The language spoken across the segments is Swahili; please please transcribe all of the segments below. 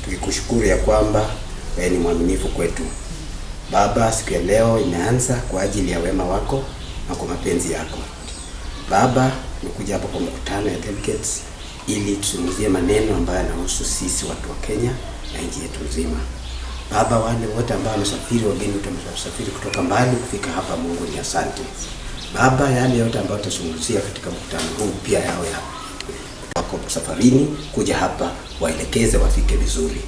Tukikushukuru ya kwamba wewe ni mwaminifu kwetu. Baba, siku ya leo imeanza kwa ajili ya wema wako na kwa mapenzi yako. Baba, nimekuja hapa kwa mkutano ya delegates ili tuzungumzie maneno ambayo yanahusu sisi watu wa Kenya na nchi yetu nzima. Baba, wale wote ambao wamesafiri, wageni wote wamesafiri kutoka mbali kufika hapa, Mungu ni asante. Baba, yale yote ambayo tutazungumzia katika mkutano huu pia yao ya wako safarini kuja hapa, waelekeze wafike vizuri.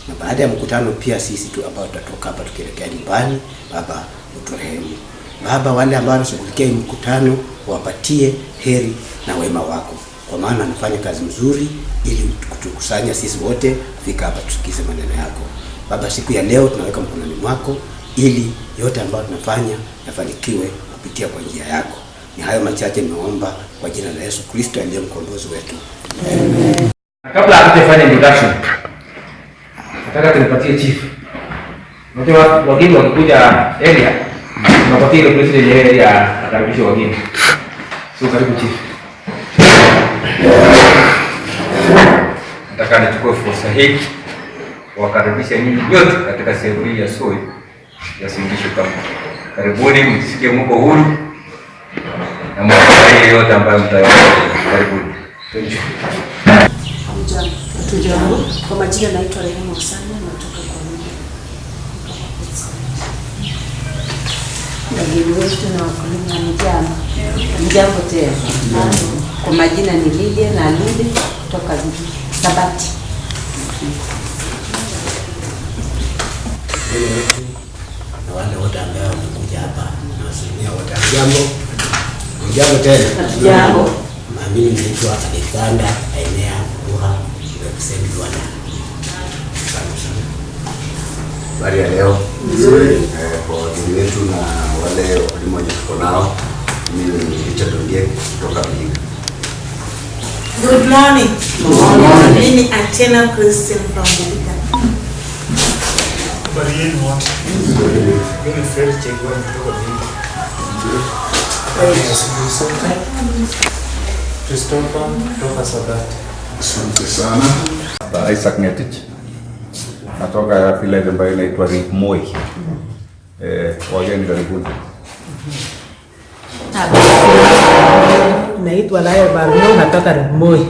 Na baada ya mkutano pia sisi tu ambao tutatoka hapa tukielekea nyumbani, Baba uturehemu. Baba, wale ambao wanashughulikia hii mkutano wapatie heri na wema wako, kwa maana anafanya kazi mzuri ili kutukusanya sisi wote kufika hapa tusikize maneno yako. Baba, siku ya leo tunaweka mkononi mwako ili yote ambayo tunafanya yafanikiwe kupitia kwa njia yako. Ni hayo machache nimeomba kwa jina la Yesu Kristo aliye mkombozi wetu. Amen. Kabla hatujafanya introduction, nataka tumpatie chief. Unajua wageni wakikuja area, tunapatia ile president ya area akaribishe wageni. So karibu chief. Nataka nichukue fursa hii kuwakaribisha nyinyi nyote katika sehemu hii ya Soi ya Uasin Gishu County. Karibuni, mjisikie mko huru na mfurahie yote ambayo mtayaona. Karibuni. Hatujambo. Kwa majina naitwa Rehema Osana, natoka kwa Mimi. Wageni wetu na wakulima, mjambo. Mjambo tena. Kwa majina ni Lilia na Lule kutoka Sabati. Wageni wetu na wale wote ambao wamekuja hapa na wasalimia wote. Jambo. Jambo tena. Jambo. Mimi naitwa Alexander Ainea Ruha, represent Rwanda. Asante sana. Habari ya leo kwa wageni wetu na wale wakulima wenye tuko nao. Mimi ni Richard Ondiek kutoka Vihiga. Good morning. Mimi ni Atena Christine from Vihiga. Habari yenu wote. Mimi ni Fred Chegwani kutoka Vihiga. Habari ya asubuhi sote. Christopher kutoka Sabati. Asante sana. Isaac Ngetich natoka village ambayo inaitwa Moi. Wageni karibuni. Naitwa Lael Barno, natoka Moi.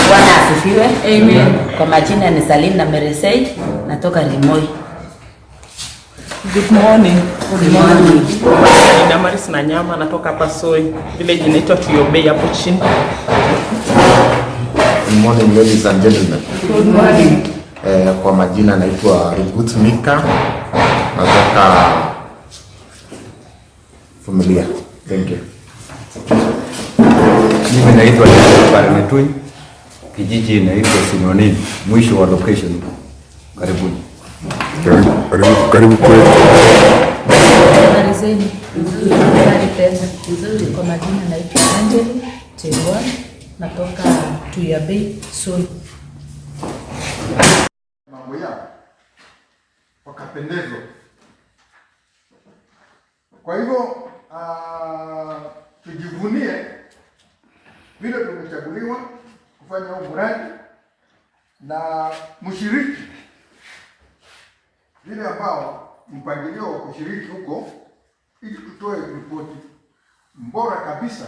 Bwana asifiwe. Amen. Kwa majina ni Salina Meresei, natoka Rimoi. Good morning. Good morning. Ni Damaris na Nyama, natoka hapa Soi. Village inaitwa Tuyobei hapo chini. Good morning ladies and gentlemen. Good morning. Kwa majina naitwa Rugut Mika, natoka familia. Thank you. Mimi naitwa Daniel Barnetui, kijiji inaitwa Sinonini, mwisho wa location. Karibuni. Karibu, karibu, karibu kwetu. Habari zenu? Habari tena. Nzuri. Kwa majina naitwa Angel Chengwa, natoka Tuyabei Soi. Mambo yao wakapendezwa. Kwa hivyo tujivunie vile tumechaguliwa kufanya huu mradi na mshiriki vile ambao mpangilio wa kushiriki huko, ili tutoe ripoti bora kabisa,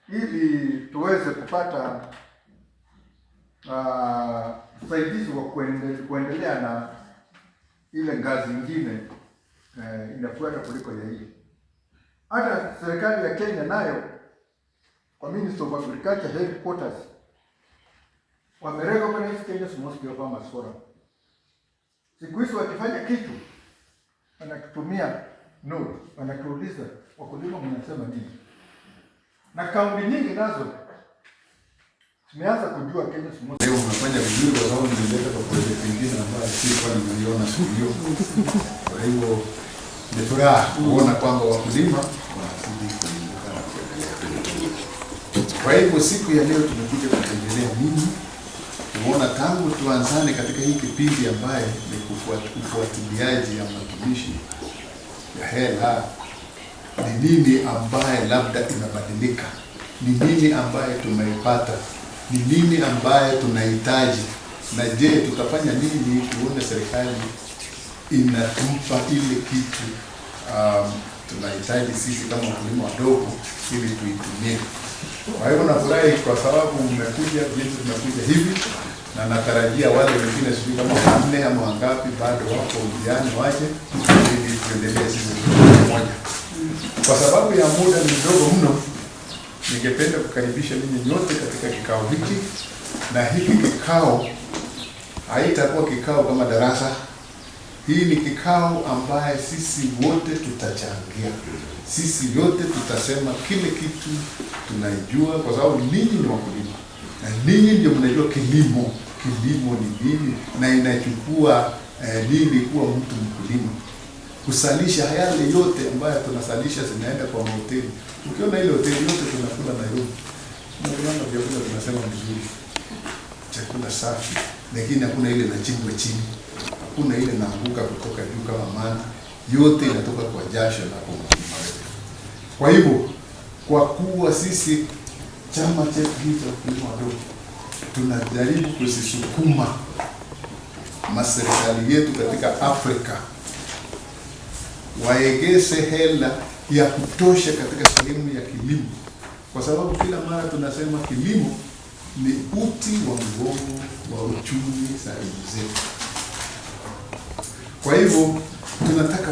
ili tuweze kupata usaidizi wa kuendelea na ile ngazi nyingine inafuata kuliko ya hii. Hata serikali ya Kenya nayo kwa Ministry of Agriculture headquarters wamerecognize Kenya Small Scale Farmers Forum. Siku hizi wakifanya kitu wanakitumia note, wanatuuliza wakulima mnasema nini? Na kaunti nyingi nazo Tumeanza kujua Kenya Small. Leo mnafanya vizuri kwa sababu nilileta kwa project nyingine ambayo sikuwa nimeiona siku hiyo. Kwa hivyo ni furaha kuona kwamba wakulima wanazidi kuinuka na kuendelea. Kwa hivyo siku ya leo tumekuja kutembelea ninyi kuona tangu tuanzane katika hii kipindi ambaye ni ufuatiliaji ya matumishi ya hela, ni nini ambaye labda imebadilika, ni nini ambaye tumeipata, ni nini ambaye tunahitaji, na je, tutafanya nini tuone serikali inatupa ile kitu tunahitaji sisi kama wakulima wadogo ili tuitumie. Kwa hivyo nafurahi kwa sababu mmekuja jinsi tumekuja hivi, na natarajia wale wengine sijui kama wanne ama wangapi bado wako njiani waje, ili tuendelee sisi pamoja. Kwa sababu ya muda ni mdogo mno, ningependa kukaribisha ninyi nyote katika kikao hiki, na hiki kikao haitakuwa kikao kama darasa. Hii ni kikao ambaye sisi wote tutachangia, sisi wote tutasema kile kitu tunaijua, kwa sababu ninyi ni wakulima na ninyi ndio mnajua kilimo, kilimo ni nini na inachukua nini kuwa mtu mkulima, kusalisha yale yote ambayo tunasalisha zinaenda kwa mahoteli. Ukiona ile hoteli yote tunakula Nairobi, tunakulanga vyakula tunasema mzuri, chakula safi, lakini hakuna ile inachimbwa chini, hakuna ile inaanguka kutoka juu kama mana, yote inatoka kwa jasho la mkulima wetu. Kwa hivyo, kwa kuwa sisi chama chetu hiki cha wakulima wadogo tunajaribu kuzisukuma maserikali yetu katika Afrika waegeze hela ya kutosha katika sehemu ya kilimo, kwa sababu kila mara tunasema kilimo ni uti wa mgongo wa uchumi za nchi zetu. Kwa hivyo tunataka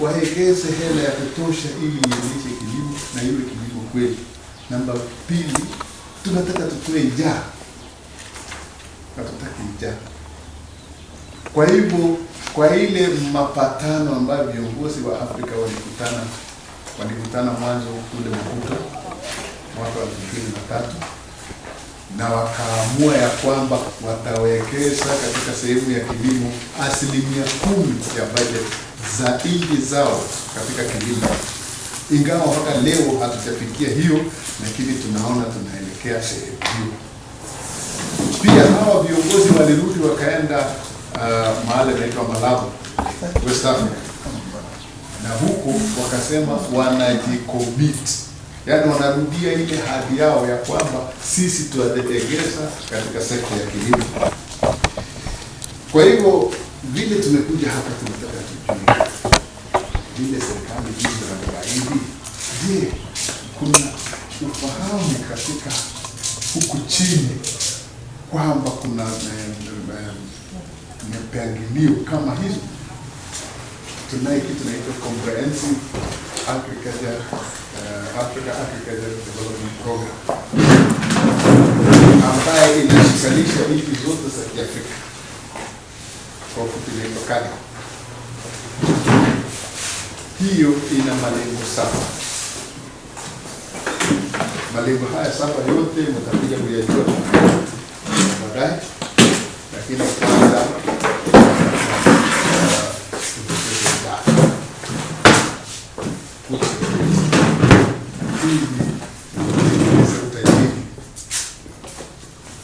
waegeze hela ya kutosha ili iendeshe kilimo na iwe kilimo kweli. Namba pili, tunataka tutoe njaa, hatutaki njaa. Kwa hivyo kwa ile mapatano ambayo viongozi wa Afrika walikutana mwanzo kule Maputo mwaka wa 2003, na wakaamua ya kwamba watawekeza katika sehemu ya kilimo 10% ya budget za nchi zao katika kilimo. Ingawa mpaka leo hatujafikia hiyo, lakini tunaona tunaelekea sehemu hiyo. Pia hawa viongozi walirudi wakaenda mahali inaitwa Malabo, West Africa, na huko wakasema wanajicommit, yaani wanarudia ile hadi yao ya kwamba sisi tutaegeza katika sekta ya kilimo. Kwa hivyo vile tumekuja hapa tunataka tujue vile serikali hizi za, je, kuna ufahamu katika huku chini kwamba kuna mipangilio kama hizo? Tunaye kitu inaitwa Comprehensive Agriculture Africa Agriculture Development Program ambaye inashikanisha nchi zote za Kiafrika, kwa ufupi inaitwa CADA. Hiyo ina malengo 7. Malengo haya 7 yote mtakuja kuyajua baadaye, lakini kwanza utajiri.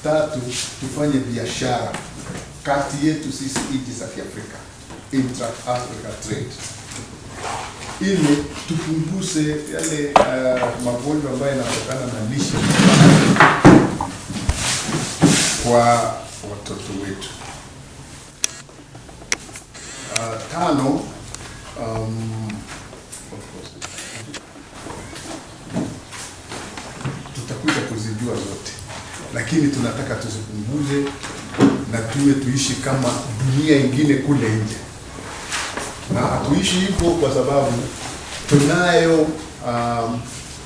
Tatu, tufanye biashara kati yetu sisi nchi za Kiafrika, intra-Africa trade. Ili tupunguze yale magonjwa ambayo yanatokana na lishe kwa watoto wetu. Tano, of course, tutakuja kuzijua zote, lakini tunataka tuzipunguze na tuwe tuishi kama dunia ingine kule nje. Na hatuishi hivyo kwa sababu tunayo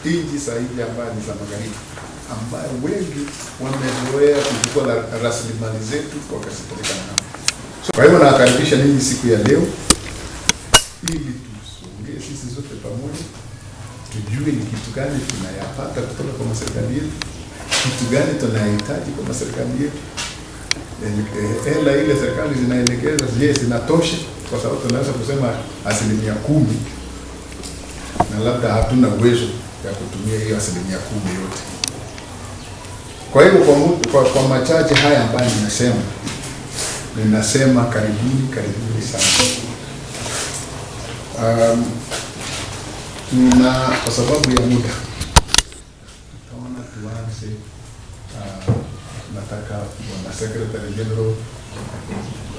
nchi za nje ambayo ni za magharibi, ambayo wengi wamezoea kuchukua rasilimali zetu wakazipeleka nao. So, kwa hivyo nawakaribisha ninyi siku ya leo ili tusongee sisi zote pamoja, tujue ni kitu gani tunayapata kutoka kwa serikali yetu, Kitu gani tunahitaji kama serikali yetu? Hela ile serikali zinaelekeza, je, zinatosha? Kwa sababu tunaweza kusema 10% na labda hatuna uwezo ya kutumia hiyo 10% yote. Kwa hivyo kwa machache haya ambayo ninasema karibuni, karibuni sana. Na kwa sababu ya muda tutaona tuanze. Nataka Bwana Secretary General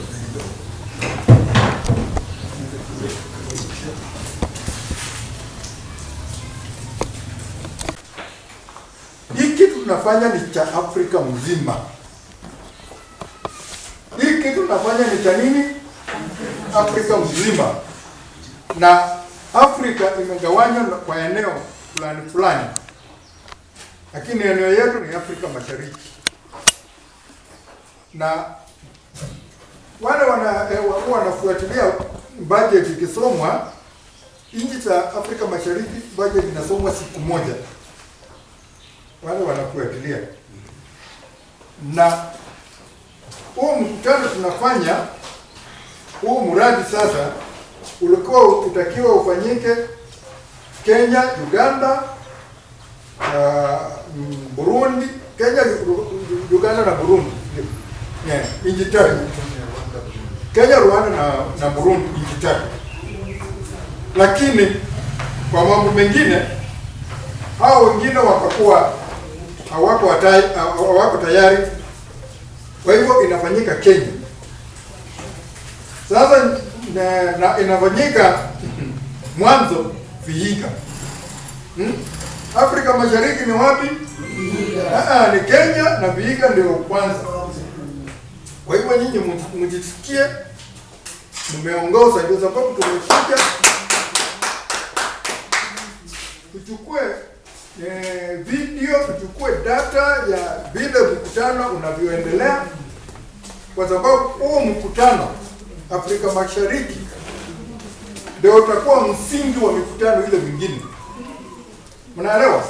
kidogo. Hii kitu tunafanya ni cha Afrika mzima. Hii kitu tunafanya ni cha nini? Afrika mzima. Na Afrika imegawanywa kwa eneo fulani fulani, lakini eneo yetu ni Afrika Mashariki. Na wale wanafuatilia budget ikisomwa, nchi za Afrika Mashariki budget inasomwa siku moja. Wale wanafuatilia. Na huu mkutano tunafanya, huu mradi sasa ulikuwa utakiwa ufanyike Kenya, Uganda, Burundi, Kenya, Uganda na Burundi. Yeah, nchi tatu. Kenya, Rwanda na Burundi, nchi tatu. Lakini kwa mambo mengine hao wengine wakakuwa hawako tayari. Kwa hivyo inafanyika Kenya. Sasa na inafanyika mwanzo Vihiga. Afrika Mashariki ni wapi? Ni Kenya na Vihiga ndio kwanza. Kwa hivyo nyinyi mjisikie mmeongoza, ndio sababu tumekuja tuchukue video, tuchukue data ya vile mkutano unavyoendelea, kwa sababu huu mkutano Afrika Mashariki ndio utakuwa msingi wa mikutano ile mingine. Mnaelewa?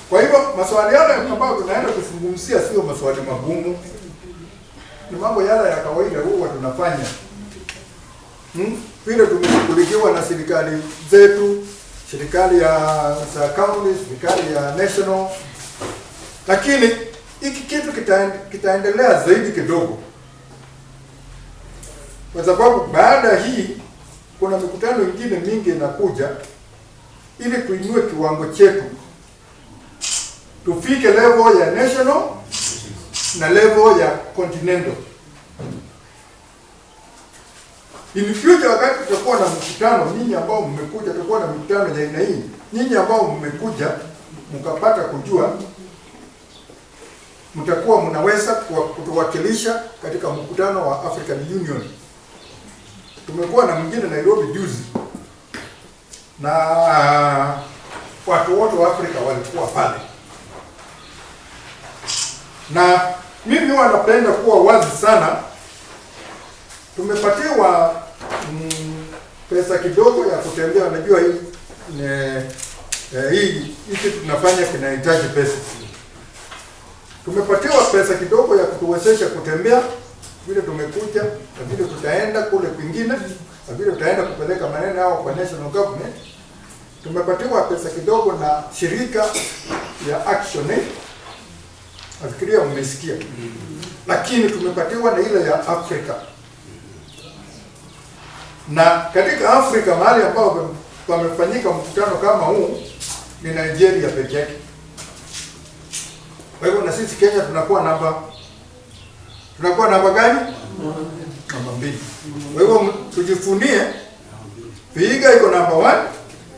Kwa hivyo maswali yale ambayo tunaenda kuzungumzia sio maswali magumu. Ni mambo yale ya kawaida huwa tunafanya. Vile tumeshughulikiwa na serikali zetu, serikali ya za county, serikali ya national. Lakini hiki kitu kitaendelea zaidi kidogo. Kwa sababu baada hii kuna mikutano mingine mingi inakuja ili tuinue kiwango chetu. Tufike level ya national na level ya continental. In future wakati tutakuwa na mkutano, nyinyi ambao mmekuja, tutakuwa na mikutano ya aina hii. Nyinyi ambao mmekuja mkapata kujua, mtakuwa mnaweza kutuwakilisha katika mkutano wa African Union. Tumekuwa na mwingine Nairobi juzi, na watu wote wa Afrika walikuwa pale. Na mimi huwa napenda kuwa wazi sana. Tumepatiwa pesa kidogo ya kutembea. Unajua hii hiki tunafanya kinahitaji pesa. Tumepatiwa pesa kidogo ya kutuwezesha kutembea vile tumekuja na vile tutaenda kule kwingine na vile tutaenda kupeleka maneno yao kwa national government. Tumepatiwa pesa kidogo na shirika ya ActionAid. Nafikiria mmesikia. Lakini tumepatiwa na ile ya Afrika. Na katika Afrika mahali ambapo pamefanyika mkutano kama huu ni Nigeria peke yake. Kwa hivyo na sisi Kenya tunakuwa namba gani? Namba 2. Kwa hivyo tujifunie, Vihiga iko namba 1,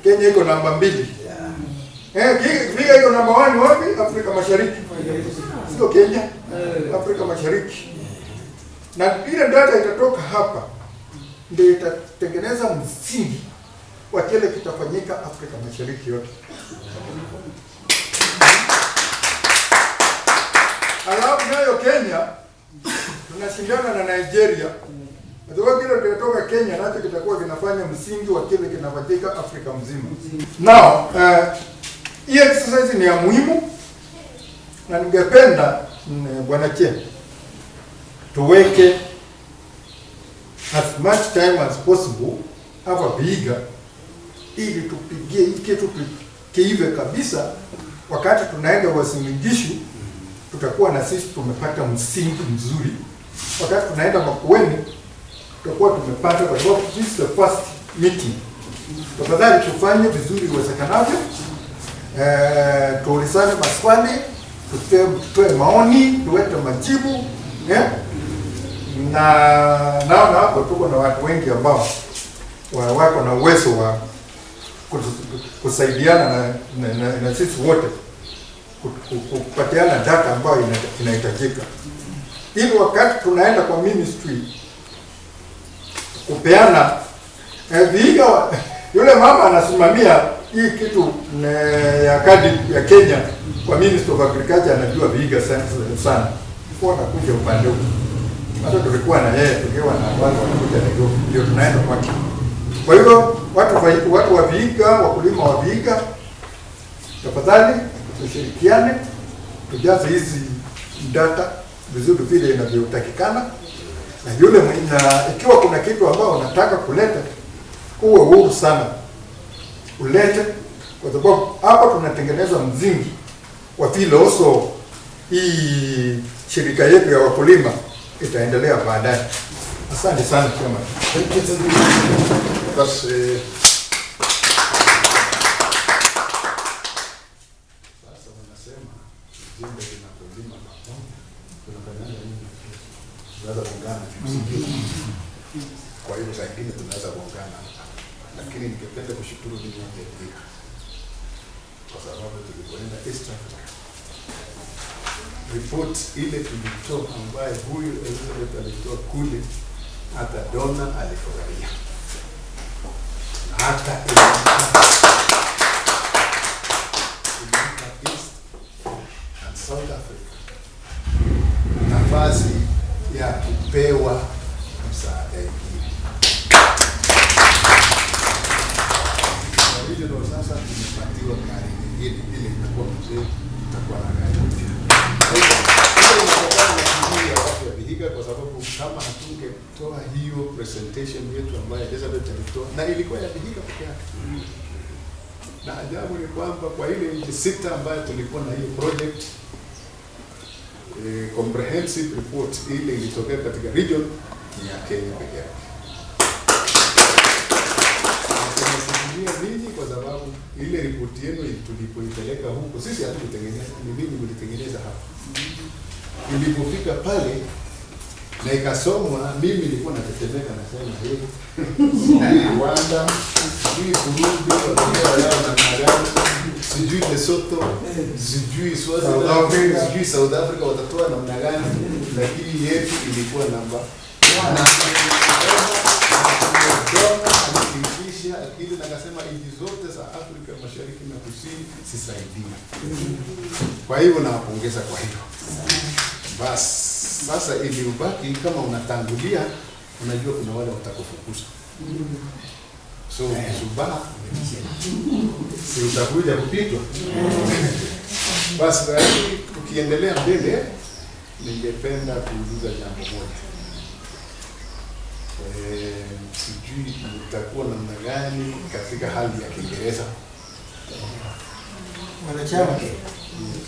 Kenya iko namba 2. Vihiga iko namba 1 wapi? Afrika Mashariki. Sio Kenya, Afrika Mashariki. Na ile data itatoka hapa ndio itatengeneza msingi wa kile kitafanyika Afrika Mashariki yote. Alafu nayo Kenya tunashindana na Nigeria. Kwa kile kitatoka Kenya nacho kitakuwa kinafanya msingi wa kile kinafanyika Afrika mzima. Now, hii exercise ni ya muhimu Na ningependa Bwana Chair tuweke as much time as possible hapa Vihiga ili tupigie hii kitu kiive kabisa. Wakati tunaenda Uasin Gishu tutakuwa na sisi tumepata msingi mzuri. Wakati tunaenda Makueni tutakuwa tumepata, kwa sababu this is the first meeting. Tafadhali tufanye vizuri iwezekanavyo, tuulizane maswali, tutoe maoni, tuwete majibu, yeah? Na naona hapo tuko na watu wengi ambao wako na uwezo wa kusaidiana na sisi wote kupatiana data ambayo inahitajika, ili wakati tunaenda kwa ministry kupeana Vihiga, yule mama anasimamia hii kitu ya kadi ya Kenya kwa Ministry of Agriculture anajua Vihiga sana sana, kwa anakuja upande huu. Hata tulikuwa na yeye tukiwa na wale wanakuja Nairobi, ndio tunaenda kwake. Kwa hivyo watu wa Vihiga, wakulima wa Vihiga, tafadhali tushirikiane, tujaze hizi data vizuri vile inavyotakikana, na yule na ikiwa kuna kitu ambao unataka kuleta, uwe huru sana ulete, kwa sababu hapa tunatengeneza mzingi wa vile also hii shirika yetu ya wakulima itaendelea baadaye. Asante sana chama. Basi sasa wanasema jembe linapolima pamoja tunafanyaje nini? Tunaweza kuungana. Kwa hiyo saa ingine tunaweza kuungana hapa, lakini ningependa kushukuru ninyi wote pia, kwa sababu tulipoenda East Africa report ile tulitoa ambaye huyu Elizabeth alitoa kule, hata Donna alifurahia, hata East and South Africa nafasi ya kupewa msaada ingine. Regional sasa tumepatiwa gari nyingine, ile itakuwa mzee, tutakuwa na gari mpya. Hiyo inatokana na bidii ya watu wa Vihiga, kwa sababu kama hatungetoa hiyo presentation yetu ambayo Elizabeth alitoa, na ilikuwa ya Vihiga peke yake. Na ajabu ni kwamba kwa ile nchi sita ambayo tulikuwa na hiyo project, comprehensive report ile ilitokea katika region ni ya Kenya peke yake. Tunasimulia ninyi kwa sababu ile ripoti yenu tulipoipeleka huko, sisi hatukutengeneza, ni ninyi mlitengeneza hapa. Ilipofika pale na ikasomwa, mimi nilikuwa natetemeka, nasema hey, sijui Rwanda, sijui Burundi watatoa yao namna gani, sijui Lesotho, sijui Swaziland, sijui South Africa watatoa namna gani, lakini yetu ilikuwa namba alifikisha akili na akasema nchi zote za Afrika Mashariki na Kusini sisaidie. Kwa hivyo nawapongeza kwa hilo. Bas, sasa iliyobaki kama unatangulia, unajua kuna wale watakufukuza. So ukisubaa si utakuja kupitwa. Basi tukiendelea mbele, ningependa kuuliza jambo moja. Sijui utakuwa namna gani katika hali ya Kiingereza. Wanachama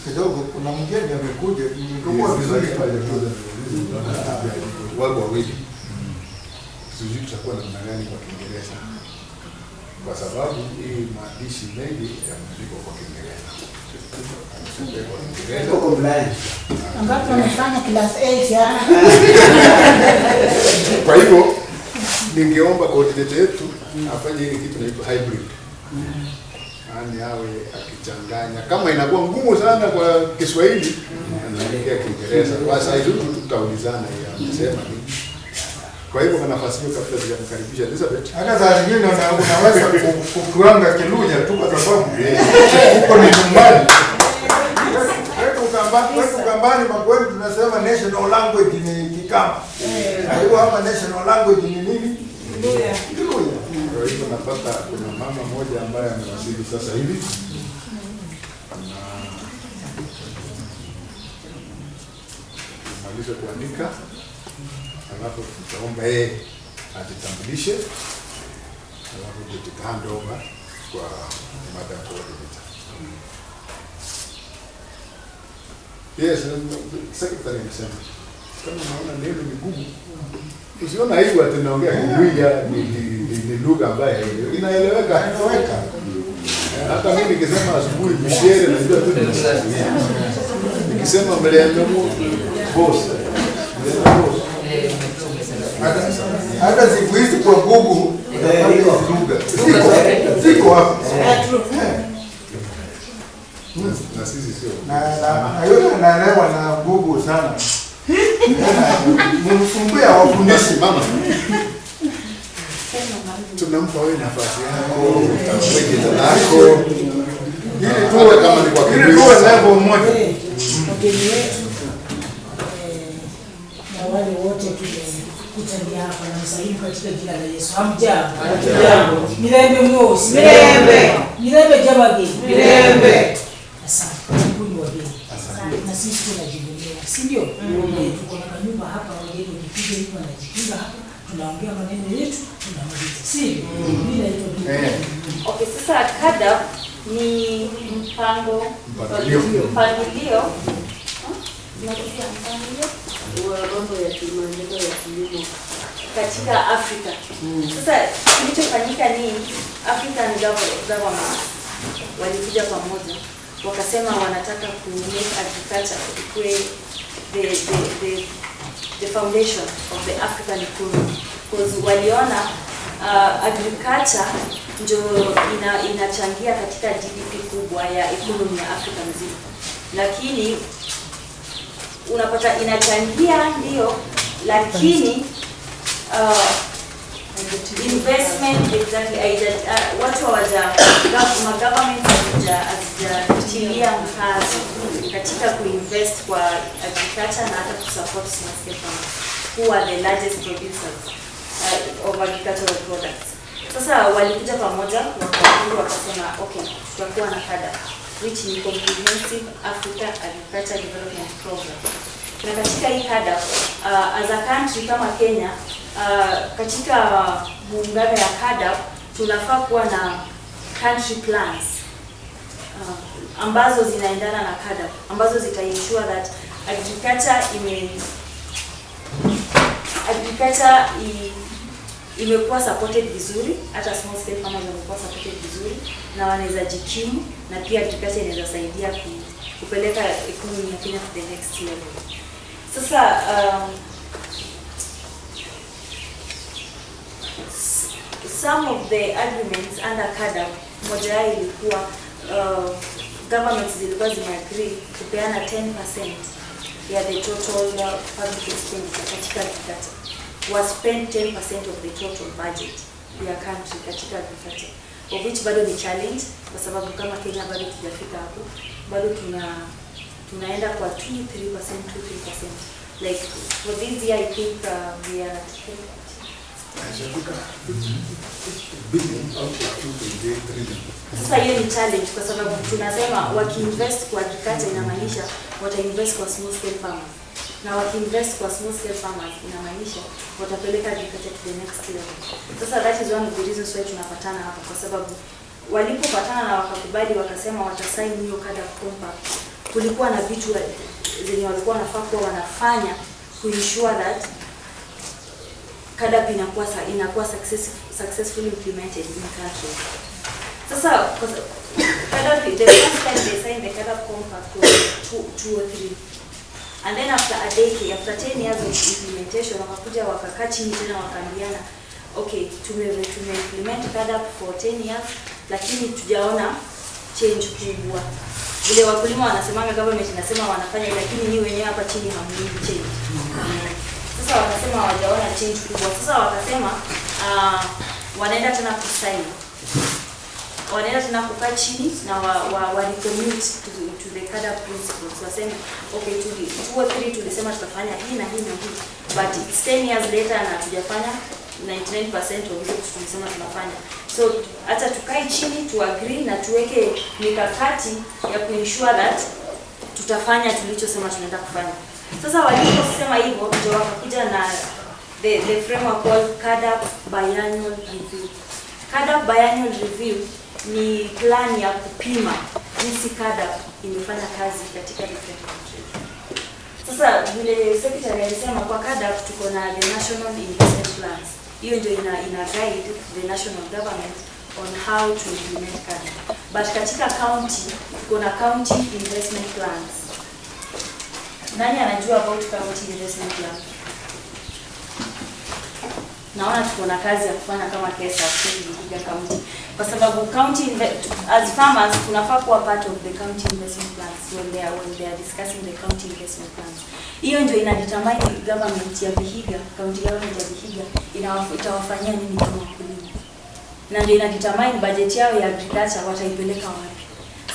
kidogo, kuna mgeni amekuja, ingekuwa vizuri pale tu wako wawili. Sijui tutakuwa namna gani kwa Kiingereza, kwa sababu hii maandishi mengi yameandikwa kwa Kiingereza. Ambapo wamefanya class 8 ya. Kwa hivyo ningeomba coordinator yetu afanye ile kitu inaitwa hybrid. Yaani awe akichanganya. Kama inakuwa ngumu sana kwa Kiswahili, anaelekea Kiingereza. Kwa sasa hivi tutaulizana yeye amesema nini. Kwa hivyo kwa nafasi hiyo kabla sijamkaribisha Elizabeth, hata saa nyingine unaweza kukuanga Kiluya tu kwa sababu huko ni nyumbani. Kwetu Ukambani Makueni tunasema national language ni Kikamba. Na hiyo hapa national language ni nini? Kiluya. Kiluya. Kwa hivyo napata kuna mama mmoja ambaye amewasili sasa hivi. Na Amalize kuandika, alafu tutaomba yeye ajitambulishe, alafu ndio tuta hand over kwa Madam Coordinator. Yes, secretary amesema kama unaona neno ni gumu, usiona aibu ati naongea Kiluhya ni lugha ambayo inaeleweka. Inaeleweka. Hata mimi nikisema asubuhi mshere najua tu ni mshere. Nikisema mlembe boss. Mlembe boss. Hata siku hizi kwa Google utapata hizi lugha. Ziko hapo. Na sisi sio. Na yule anaelewa na Google sana. Mumsumbue awafundishe mama. Tunampa wewe nafasi yako, utambue jina lako. Ili tuwe kama ni kwa ili tuwe level moja. Wageni wetu na wale wote tumekutania hapa na msalimu katika jina la Yesu. Hamjambo? Hamjambo. Mirembe mwosi. Mirembe. Mirembe jamani. Mirembe. Asante. Karibuni wageni. Na sisi tunajivunia, si ndio? Tuko na nyumba hapa, wageni wakipiga hivi wanajipiga hapa, tunaongea maneno yetu, tunamaliza. Si? Mimi naitwa Bibi. Okay, sasa CAADP ni mpango mpangilio wa mambo ya kimaendeleo ya kilimo katika Afrika. Sasa kilichofanyika ni African government walikuja pamoja wakasema wanataka ku make agriculture ikuwe the foundation of the African economy, because waliona agriculture ndio inachangia katika GDP kubwa ya economy ya Afrika mzima, lakini unapata inachangia ndio, lakini investment exactly watu hawaja government hazijatilia mkazo katika kuinvest kwa agriculture na hata kusupport small scale farmers who are the largest producers of agricultural products. Sasa walikuja pamoja wakasema okay, tutakuwa na CAADP which ni Comprehensive Africa Agriculture Development Program. Na katika hii CAADP as a country kama Kenya, katika muungano ya CAADP tunafaa kuwa na country plans ambazo zinaendana na CAADP, ambazo zita ensure that agriculture imekuwa supported vizuri, hata small scale farmers wamekuwa supported vizuri na wanaweza jikimu, na pia agriculture inaweza saidia kupeleka economy ya Kenya to the next level. Sasa some of the agreements under CAADP, moja yao ilikuwa governments zilikuwa zimeagree kupeana 10% ya the total public expenditure katika agriculture. Was spend 10% of the total budget ya country katika agriculture, of which bado ni challenge kwa sababu kama Kenya bado tujafika hapo, bado tunaenda kwa 2-3%, 2-3%. Like for this year I think we are at billion out of 2.8 trillion. Sasa hiyo ni challenge kwa sababu tunasema wakiinvest kwa agriculture inamaanisha watainvest kwa small scale farmers, na wakiinvest kwa small scale farmers inamaanisha watapeleka agriculture to the next level. Sasa that is one of the reasons why tunapatana hapa, kwa sababu walipopatana na wakakubali wakasema watasign hiyo CAADP compact, kulikuwa na vitu zenye walikuwa wanafaa kuwa wanafanya ku ensure that CAADP inakuwa successfully implemented in country. Sasa CAADP, the first time they signed the CAADP compact was 2003. And then after a decade, after 10 years of implementation, wakakuja wakakaa chini tena wakaambiana, okay, tume implement CAADP for 10 years lakini tujaona change kubwa. Vile wakulima wanasemanga, government inasema wanafanya, lakini nyinyi wenyewe hapa chini hamuni change. Sasa wakasema hawajaona change kubwa. Sasa wakasema wanaenda tena kusign, wanaenda tena kukaa chini na wa recommit to the CAADP principles. Waseme okay, 2 or 3 tulisema tutafanya hii na hii na hii, but it's 10 years later na hatujafanya 99% of hizo vitu tulisema tunafanya. So hata tukae chini tu agree na tuweke mikakati ya kuensure that tutafanya tulichosema tunaenda kufanya. Sasa waliposema hivyo ndio wakakuja na the framework called CAADP Biannual Review. CAADP Biannual Review ni plan ya kupima jinsi CAADP imefanya kazi katika different countries. Sasa vile secretary alisema, kwa CAADP tuko na the National Investment Plans. Hiyo ndio ina guide the national government on how to implement CAADP. But katika county tuko na county investment plans. Nani anajua about county investment plan? Naona tuko na kazi ya kufanya kama KESAF Vihiga County, kwa sababu county as farmers tunafaa kuwa part of the county investment plans when they are discussing the county investment plans. Hiyo ndio ina determine government ya Vihiga, county government ya Vihiga itawafanyia nini kama wakulima, na ndio ina determine budget yao ya agriculture wataipeleka wapi.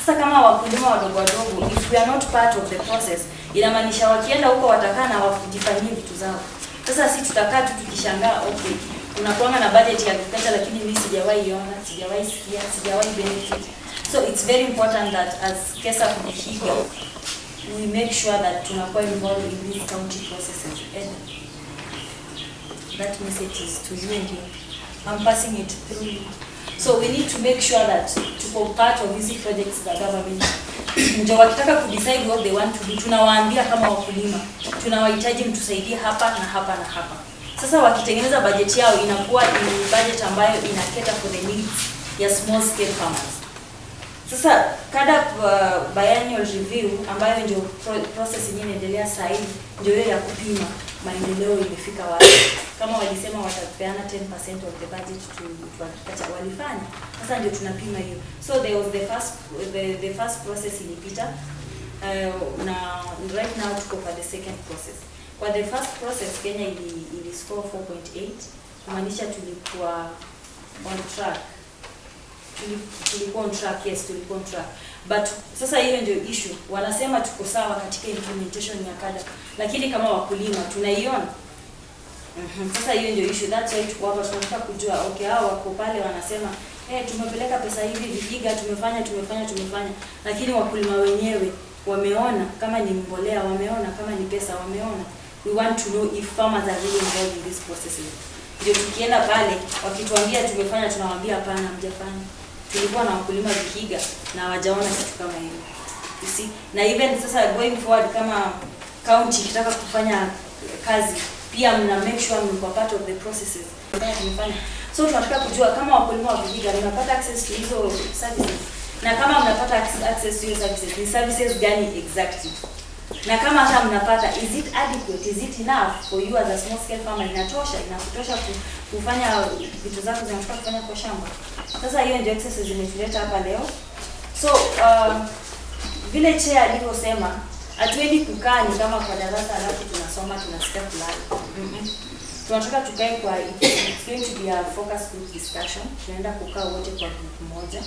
Sasa kama wakulima wadogo wadogo, if we are not part of the process, inamaanisha wakienda huko watakaa na wajifanyie vitu zao. Sasa si tutakaa tu tukishangaa, okay, unakuanga na budget ya agriculture lakini mimi sijawahi iona, sijawahi sikia, sijawahi benefit. So it's very important that as KESAF Vihiga we make sure that tunakuwa involved in these county processes. And that message is to you and you. I'm passing it through you. So we need to make sure that tuko part of hizi projects za government. Ndio wakitaka kudecide what they want to do, tunawaambia kama wakulima, tunawahitaji mtusaidie hapa na hapa na hapa. Sasa wakitengeneza budget yao inakuwa ni budget ambayo ina cater for the needs ya small scale farmers. Sasa CAADP biannual review ambayo ndio process yenyewe inaendelea sasa hivi ndio hiyo ya kupima maendeleo imefika wapi. Kama walisema watapeana 10% of the budget to agriculture, walifanya. Sasa ndio tunapima hiyo. So there was the first process ilipita, na right now tuko kwa the second process. Kwa the first process Kenya ili score 4.8, kumaanisha tulikuwa on track. Tulikuwa on track, yes, tulikuwa on track. But sasa hiyo ndio issue. Wanasema tuko sawa katika implementation ya CAADP, lakini kama wakulima tunaiona? Sasa hiyo ndio issue. That's why tuko hapa, tunataka kujua, okay, hao wako pale wanasema, "Hey, tumepeleka pesa hivi Vihiga, tumefanya, tumefanya, tumefanya." Lakini wakulima wenyewe wameona kama ni mbolea, wameona kama ni pesa, wameona? We want to know if farmers are really involved in these processes. Ndio tukienda pale wakituambia tumefanya, tunawaambia hapana, hamjafanya. Tulikuwa na wakulima Vihiga na hawajaona kitu kama hiyo. You see? Na even sasa going forward, kama county ikitaka kufanya kazi, pia mna make sure mko part of the processes. Tumefanya. So tunataka kujua kama wakulima wa Vihiga mnapata access to hizo services. Na kama mnapata access to hizo services, ni services gani exactly? Na kama hata mnapata, is it adequate? Is it enough for you as a small scale farmer? Inatosha, inakutosha kufanya vitu zako zinataka kufanya kwa shamba? Sasa hiyo ndio exercise zimetuleta hapa leo. So vile chair alivyosema, hatuendi kukaa ni kama kwa darasa alafu tunasoma tunasikia kulala. Tunataka tukae kwa, it's going to be a focus group discussion. Tunaenda kukaa wote kwa group moja.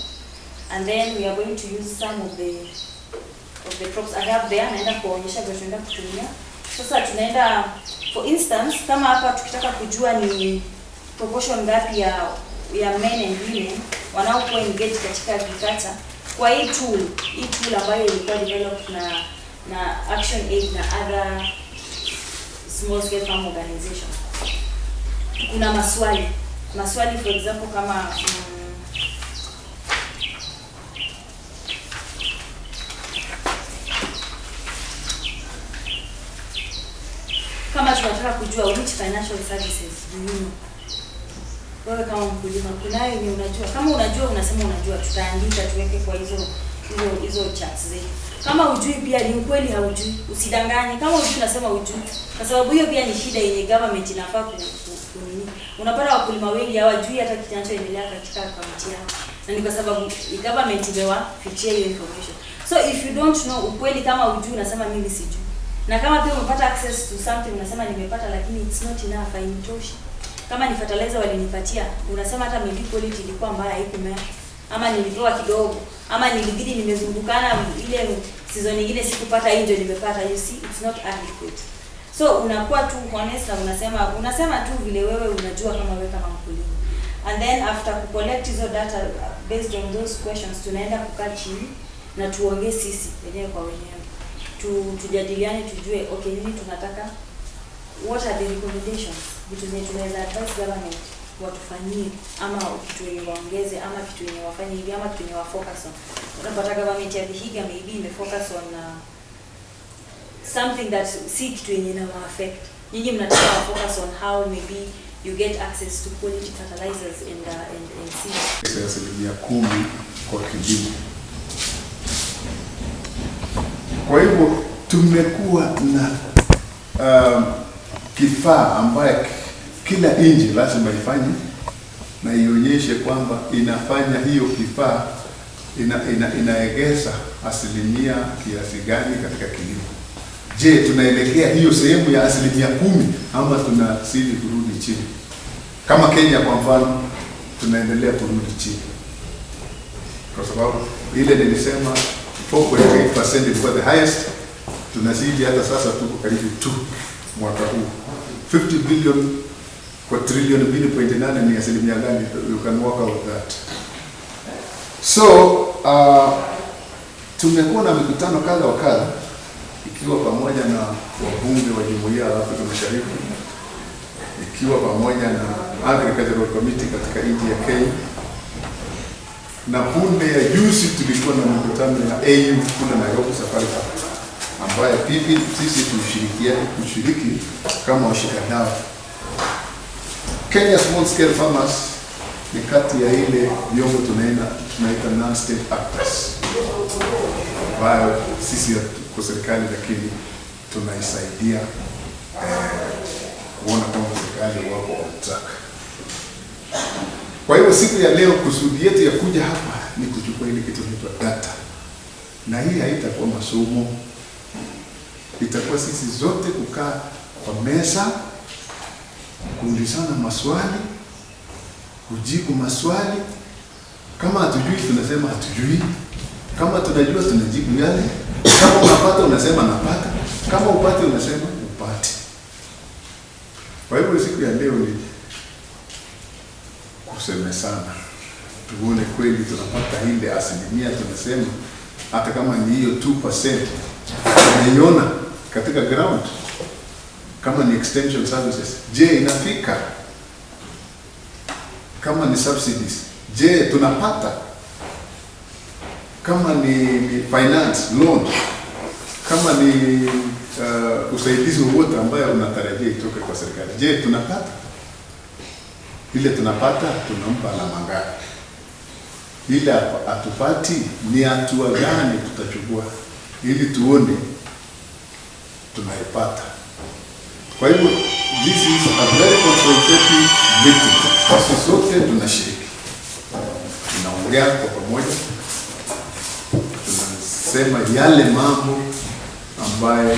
And then we are going to use some of the props I have there, naenda kuwaonyesha vile tunaenda kutumia. Sasa tunaenda, for instance, kama hapa tukitaka kujua ni proportion ngapi ya men and women wanaokuwa engaged katika agriculture kwa hii tool ambayo ilikuwa developed na Action Aid na other small scale farm organization. Kuna maswali, for example kama kama tunataka kujua which financial services do you know, wewe kama mkulima, kunayo yenye unajua? Kama unajua, unasema unajua, tutaandika tuweke kwa hizo charts zetu. Kama hujui, pia ni ukweli haujui, usidanganye. Kama hujui, unasema hujui, kwa sababu hiyo pia ni shida yenye government inafaa ku nini. Unapata wakulima wengi hawajui hata kinachoendelea katika kaunti yao, na ni kwa sababu government imewafichia hiyo information. So if you don't know, ukweli, kama hujui, unasema mimi sijui. Na kama pia umepata access to something, unasema nimepata, lakini it's not enough, hainitoshi. Kama ni fertilizer walinipatia, unasema hata maybe quality ilikuwa mbaya, haikumea, ama nilipewa kidogo, ama nilibidi nimezungukana, ile season nyingine sikupata, hii ndio nimepata. You see, it's not adequate. So unakuwa tu honest na unasema tu vile wewe unajua kama wewe kama mkulima. And then after kucollect hizo data based on those questions, tunaenda kukaa chini na tuongee sisi wenyewe kwa wenyewe. Tujadiliane tujue okay nini tunataka, what are the recommendations, vitu zenye tunaweza advise government watufanyie, ama kitu yenye waongeze, ama kitu yenye wafanye hivi, ama kitu yenye wa focus on. Unapata government ya Vihiga maybe ime focus on something that si kitu yenye ina affect. Nyinyi mnataka wa focus on how maybe you get access to quality fertilizers and seeds. 10% kwa kilimo. Kwa hivyo tumekuwa na kifaa ambaye kila nchi lazima ifanye na ionyeshe kwamba inafanya hiyo kifaa inaegeza asilimia kiasi gani katika kilimo. Je, tunaelekea hiyo sehemu ya 10% ama tunazidi kurudi chini? Kama Kenya kwa mfano, tunaendelea kurudi chini kwa sababu ile nilisema 4.8% ilikuwa the highest, tunazidi hata sasa tuko karibu 2 mwaka huu. 50 billion kwa trilioni 2.8 ni asilimia gani? You can work out that. So tumekuwa na mikutano kadha wa kadha ikiwa pamoja na wabunge wa Jumuiya ya Afrika Mashariki, ikiwa pamoja na Agricultural Committee katika nchi ya Kenya, na punde ya juzi tulikuwa na mikutano ya AU kule Nairobi Safari Park, ambayo pipi sisi tushiriki kama washikadau. Kenya Small Scale Farmers ni kati ya ile vyombo tunaita non-state actors, ambayo sisi kwa serikali lakini tunaisaidia kuona kwamba serikali wako on track. Kwa hiyo siku ya leo kusudi yetu ya kuja hapa ni kuchukua ile kitu inaitwa data, na hii haitakuwa masomo, itakuwa sisi zote kukaa kwa meza, kuulizana maswali, kujibu maswali. Kama hatujui tunasema hatujui, kama tunajua tunajibu yale. Kama unapata unasema napata, kama upate unasema upate. Kwa hivyo siku ya leo ni kusemesana, tuone kweli tunapata ile asilimia tunasema, hata kama ni hiyo 2% tunaiona katika ground. Kama ni extension services, je, inafika? Kama ni subsidies, je, tunapata? Kama ni finance loan, kama ni usaidizi wowote ambayo unatarajia itoke kwa serikali, je, tunapata? Ile tunapata tunampa alama ngapi? Ile hatupati ni hatua gani tutachukua ili tuone tunaipata? Kwa hivyo this is a very consultative meeting. Sisi sote tunashiriki, tunaongea kwa pamoja, tunasema yale mambo ambayo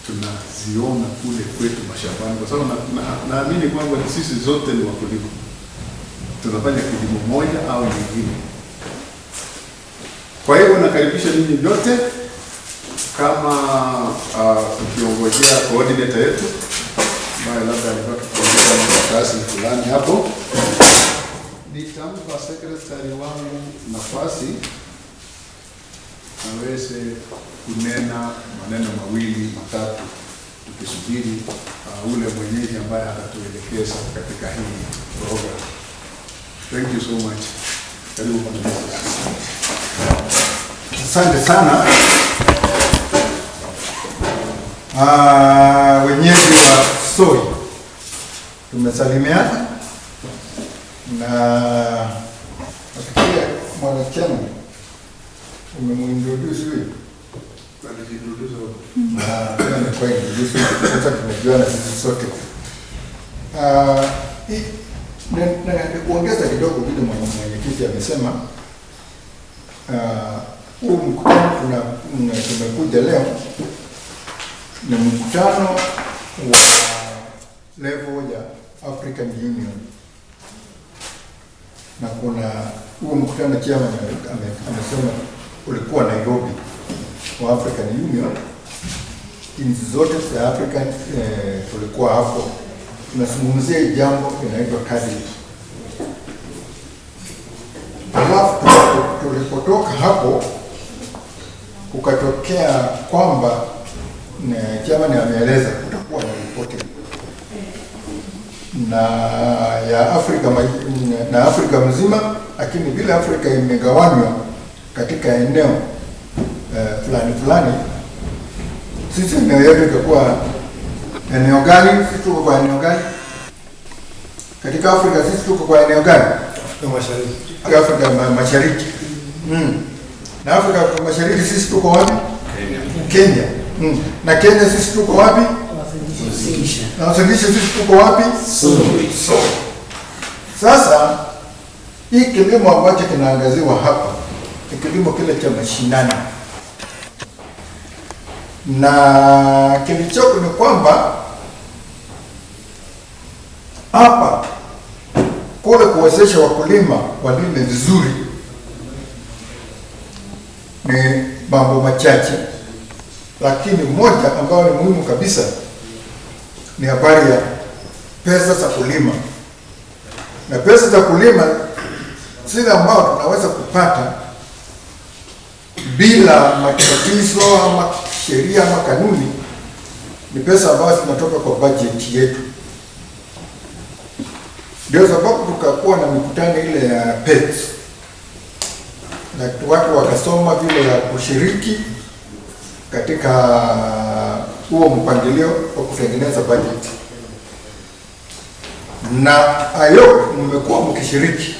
tunaziona kule kwetu mashambani, kwa sababu naamini kwamba sisi zote ni wakulima, tunafanya kilimo moja au nyingine. Kwa hiyo nakaribisha ninyi nyote, kama tukiongojea coordinator yetu ambaye labda alikuwa kuongea kazi fulani hapo, nitampa secretary wangu nafasi aweze kunena maneno mawili matatu, tukisubiri ule mwenyeji ambaye atatuelekeza katika hii program. Thank you so much. Karibu bwana. Asante sana. Wenyeji wa Soi tumesalimiana, na nafikiria mwanachama umemuintroduce huyu. Na introduce sasa tumejuana sisi sote. Kuongeza kidogo vile mwenyekiti amesema, huu mkutano tumekuja leo ni mkutano wa level ya African Union, na kuna huu mkutano chairman amesema ulikuwa Nairobi wa African Union, nchi zote za African tulikuwa hapo, tunazungumzia jambo inaitwa CAADP. Alafu tulipotoka hapo kukatokea kwamba chairman ameeleza kutakuwa na ripoti na ya Afrika na Afrika mzima, lakini vile Afrika imegawanywa katika eneo fulani fulani, sisi eneo yetu itakuwa eneo gani? Sisi tuko kwa eneo gani katika Afrika? Sisi tuko kwa eneo gani? Afrika Mashariki. Afrika Mashariki. Na Afrika Mashariki sisi tuko wapi? Kenya. Kenya. Na Kenya sisi tuko wapi? Na Uasin Gishu sisi tuko wapi? So. Sasa hii kilimo ambacho kinaangaziwa hapa ni kilimo kile cha mashinani, na kilichoko ni kwamba hapa kule kuwezesha wakulima walime vizuri ni mambo machache, lakini moja ambayo ni muhimu kabisa ni habari ya pesa za kulima. Na pesa za kulima zile ambao tunaweza kupata bila matatizo ama sheria ama kanuni ni pesa ambazo zinatoka kwa budget yetu. Ndio sababu tukakuwa na mikutano ile ya PETS, na watu wakasoma vile ya kushiriki katika huo mpangilio wa kutengeneza budget. Na hayo mmekuwa mkishiriki.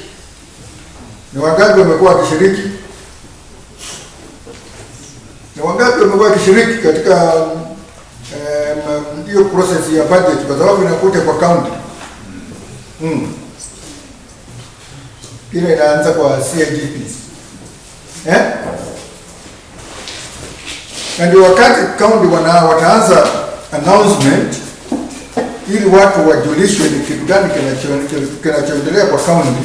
Ni wangapi wamekuwa wakishiriki? Ni wangapi wamekuwa wakishiriki katika hiyo process ya budget, kwa sababu inakuja kwa county. Ile inaanza kwa CIGP. Na ndio wakati county wataanza announcement ili watu wajulishwe ni kitu gani kinachoendelea kwa county.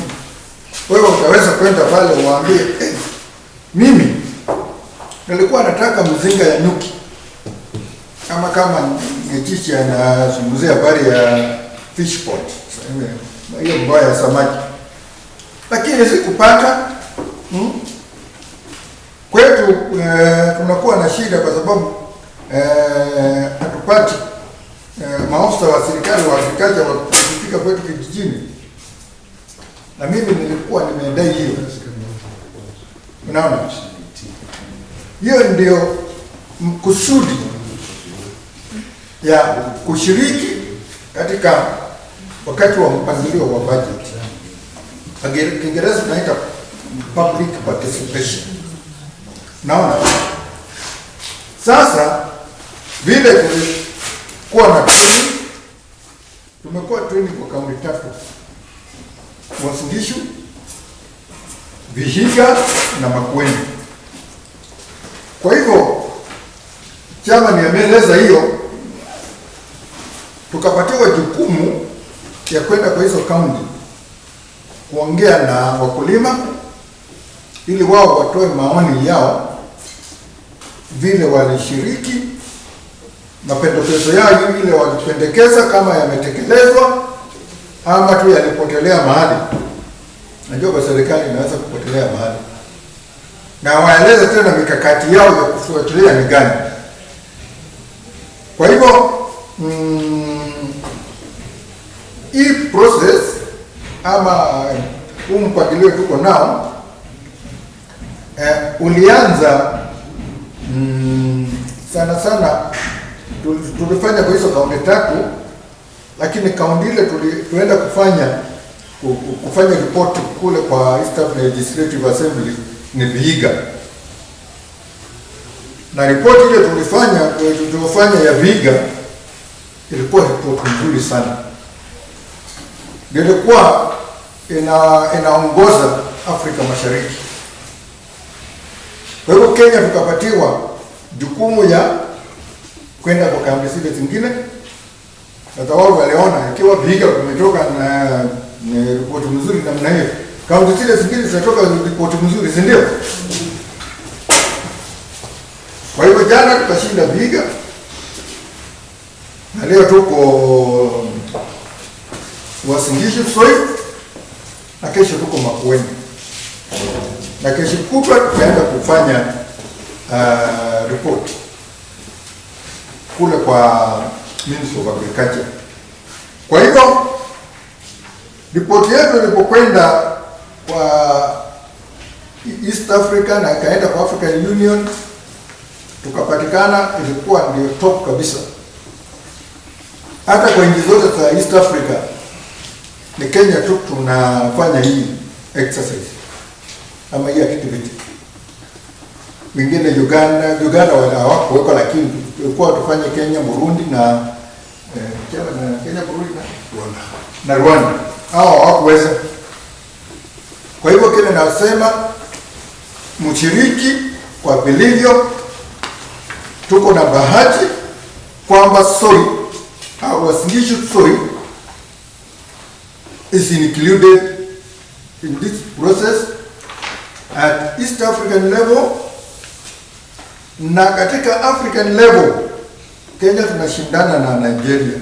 Wewe utaweza kwenda pale uwaambie, mimi nilikuwa nataka mzinga ya nyuki, ama kama Ngechichi anazungumzia habari ya fish pot, hiyo mbaya ya samaki, lakini sikupata. Kwetu tunakuwa na shida kwa sababu hatupati maafisa wa serikali wa agriculture wakifika kwetu kijijini, na mimi nilikuwa nimeendai hiyo. Unaona, hiyo ndio kusudi ya kushiriki katika wakati wa mpangilio wa budget. Kiingereza tunaita public participation. Naona sasa vile tulikuwa na training, tumekuwa training kwa kaunti tatu: Uasin Gishu, Vihiga na Makueni. Kwa hivyo chama nimeeleza hiyo, tukapatiwa jukumu ya kwenda kwa hizo kaunti kuongea na wakulima ili wao watoe maoni yao vile walishiriki, mapendekezo yao ile walipendekeza kama yametekelezwa ama tu yalipotelea mahali. Najua kwa serikali inaweza kupotelea mahali, na waeleze tena mikakati yao ya kufuatilia ni gani. Kwa hivyo hii process ama huu mpangilio tuko nao ulianza sana sana tulifanya kwa hizo kaunti tatu, lakini kaunti ile tuenda kufanya ripoti kule kwa East African Legislative Assembly ni Vihiga, na ripoti ile tulifanya ya Vihiga ilikuwa ripoti nzuri sana, ilikuwa inaongoza Afrika Mashariki. Kwa hivyo Kenya tukapatiwa jukumu ya kwenda kwa kambi zile zingine. Sasa wao waliona ikiwa Vihiga kumetoka na ripoti nzuri namna hiyo, kaunti zile zingine zitatoka ripoti nzuri, si ndio? Kwa hivyo jana tukashinda Vihiga na leo tuko Uasin Gishu na kesho tuko Makueni, na kesho kutwa tutaenda kufanya report kule kwa Ministry of Agriculture. Kwa hivyo ripoti yetu ilipokwenda kwa East Africa na ikaenda kwa African Union, tukapatikana ilikuwa ndio top kabisa. Hata kwa nchi zote za East Africa ni Kenya tu tunafanya hii exercise ama hii activity. Wengine Uganda hawakuwekwa, lakini tulikuwa tufanye Kenya, Burundi na Kenya, Burundi na Rwanda. Hao hawakuweza. Kwa hivyo kile nasema, mshiriki kwa vilivyo. Tuko na bahati kwamba Soy au Uasin Gishu Soy is included in this process at East African level, na katika African level Kenya tunashindana na Nigeria.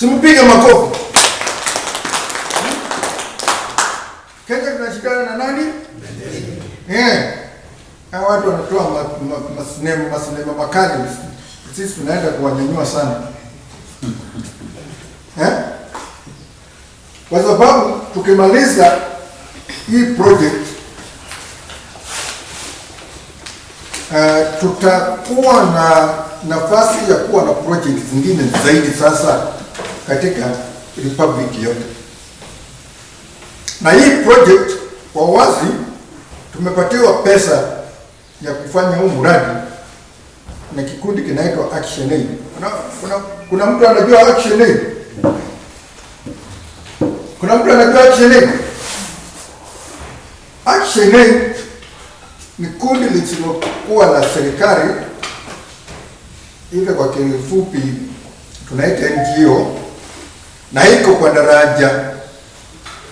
Simpige makofi. Kenya tunashindana na nani? Nigeria. Hawa watu wanatoa masinema makali, sisi tunaenda kuwanyanyua sana. Kwa sababu tukimaliza hii project tutakuwa na nafasi ya kuwa na project zingine zaidi sasa katika republic yote. Na hii project kwa wazi tumepatiwa pesa ya kufanya huu mradi na kikundi kinaitwa Action Aid. Kuna mtu anajua Action Aid? Kuna mtu anajua Action Aid? Action Aid ni kundi lisilokuwa la serikali, ile kwa kifupi tunaita NGO, na iko kwa daraja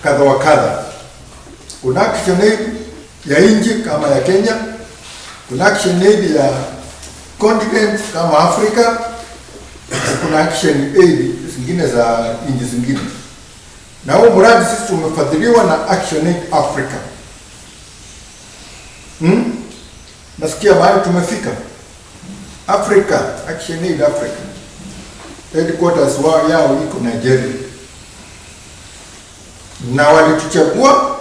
kadha wa kadha. Kuna Action Aid ya nchi kama ya Kenya, kuna Action Aid ya continent kama Afrika, kuna Action Aid zingine za nchi zingine. Na huu mradi sisi tumefadhiliwa na Action Aid Africa. Nasikia mahali tumefika. Africa, Action Aid Africa. Headquarters wao yao iko Nigeria. Na walituchagua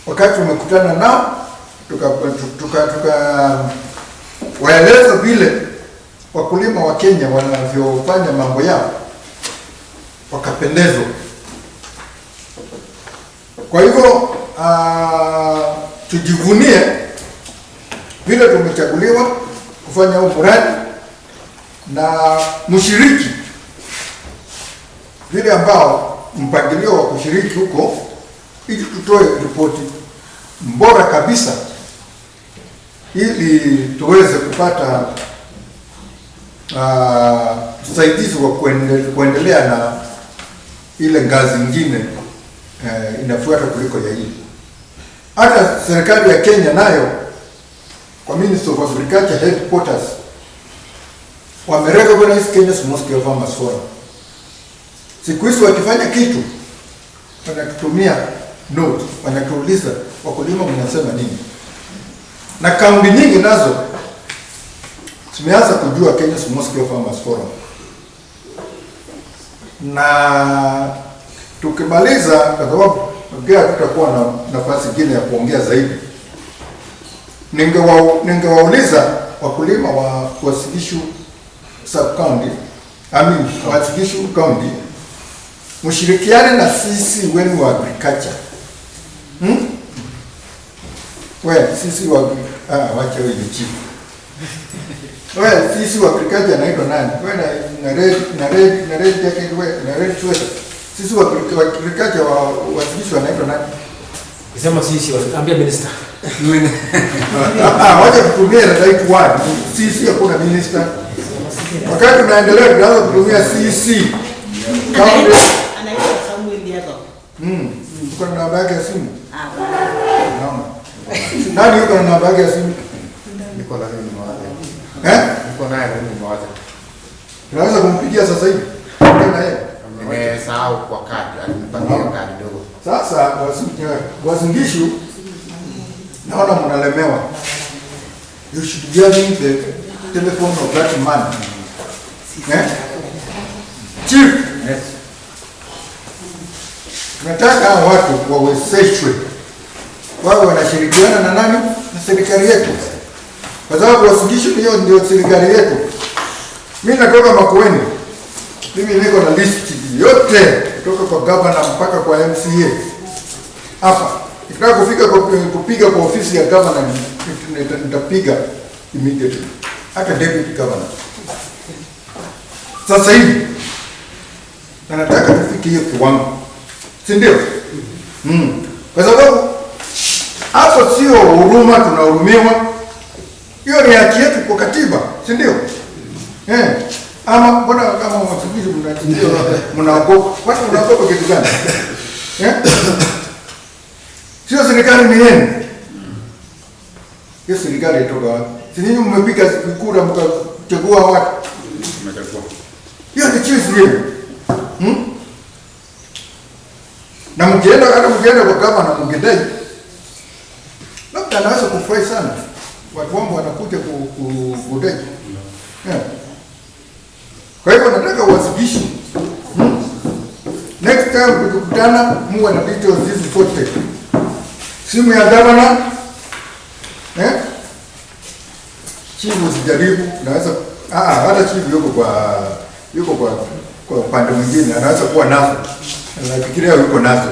wakati tumekutana nao, tuka waeleza vile wakulima wa Kenya wanavyofanya mambo yao, wakapendezwa. Kwa hivyo tujivunie vile tumechaguliwa kufanya huu mradi, na mshiriki vile ambao mpangilio wa kushiriki huko, ili tutoe ripoti bora kabisa ili tuweze kupata usaidizi wa kuendelea na ile ngazi nyingine inafuata kuliko ya hii. Hata serikali ya Kenya nayo kwa Ministry of Agriculture headquarters wamerecognize Kenya Small Scale Farmers Forum. Siku hizi wakifanya kitu wanatutumia note, wanatuuliza wakulima mnasema nini. Na kaunti nyingi nazo zimeanza kujua Kenya Small Scale Farmers Forum. Na tukimaliza, kwa sababu tutakuwa na nafasi nyingine ya kuongea zaidi, ningewauliza wakulima wa Uasin Gishu sub county, Uasin Gishu county, mshirikiane na sisi wenu wa agriculture. Well, sisi wa wacha wewe ni chief. Well, sisi wa agriculture anaitwa nani? Wewe na red jacket, wewe na red sweater. Sisi wa agriculture wa Uasin Gishu anaitwa nani? Kisema sisi ambia minister. Wacha kutumia the right word. Sisi hakuna minister. Wakati tunaendelea tunaanza kutumia CC. Anaitwa Samuel Yago. Uko na namba yake ya simu? Naona. Nani yuko na namba yake ya simu? Niko na mimi nimewacha. Niko naye mimi nimewacha. Tunaweza kumpigia sasa hivi. Tena yeye. Nimesahau kwa kadi, alinipangia kadi dogo. Sasa Uasin Gishu Naona mnalemewa. You should give me the telephone of that man. Eh? Chief. Yes. Tunataka hao watu wawezeshwe. Wao wanashirikiana na nani? Na serikali yetu. Kwa sababu Uasin Gishu hiyo ndio serikali yetu. Mimi natoka Makueni. Mimi niko na list yote kutoka kwa governor mpaka kwa MCA. Hapa nikitaka kufika kupiga kwa ofisi ya governor, nitapiga immediately. Hata deputy governor. Sasa hivi na nataka tufike hiyo kiwango. Si ndio? Kwa sababu hapo sio huruma, tunahurumiwa. Hiyo ni haki yetu kwa katiba, si ndio? Ama mbona kama wasikilizaji mnachimbia mnaogopa? Kwani mnaogopa kitu gani? Sio serikali ni yenu. Hiyo serikali itoka wapi? Si ninyi mmepiga kura mkachagua watu? Tumechagua. Hiyo ni choice yenu. Na mkienda, hata mkienda kwa gavana mkidai, labda anaweza kufurahi sana. Watu wangu wanakuja kudai. Kwa hivyo nataka uwasilishe. Next time tukikutana muwe na details hizi zote. Simu ya gavana. Chief usijaribu, naweza hata chief yuko kwa upande mwingine, anaweza kuwa nazo. Nafikiria yuko nazo.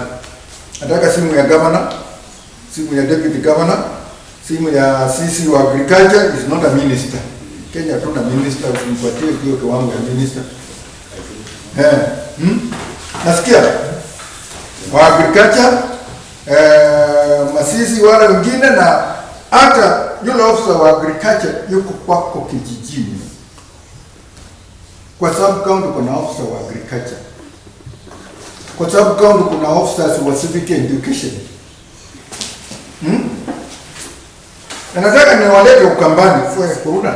Nataka simu ya governor, simu ya deputy governor, simu ya CC wa agriculture. Is not a minister. Kenya hatuna minister, usimpatie hiyo kiwango ya minister. Nasikia wa agriculture, masisi wale wengine, na hata yule officer wa agriculture yuko kwako kijijini. Kwa sababu county kuna officer wa agriculture. Kwa sababu county kuna officers wa civic education. Na nataka niwalete Ukambani kwa kuruna.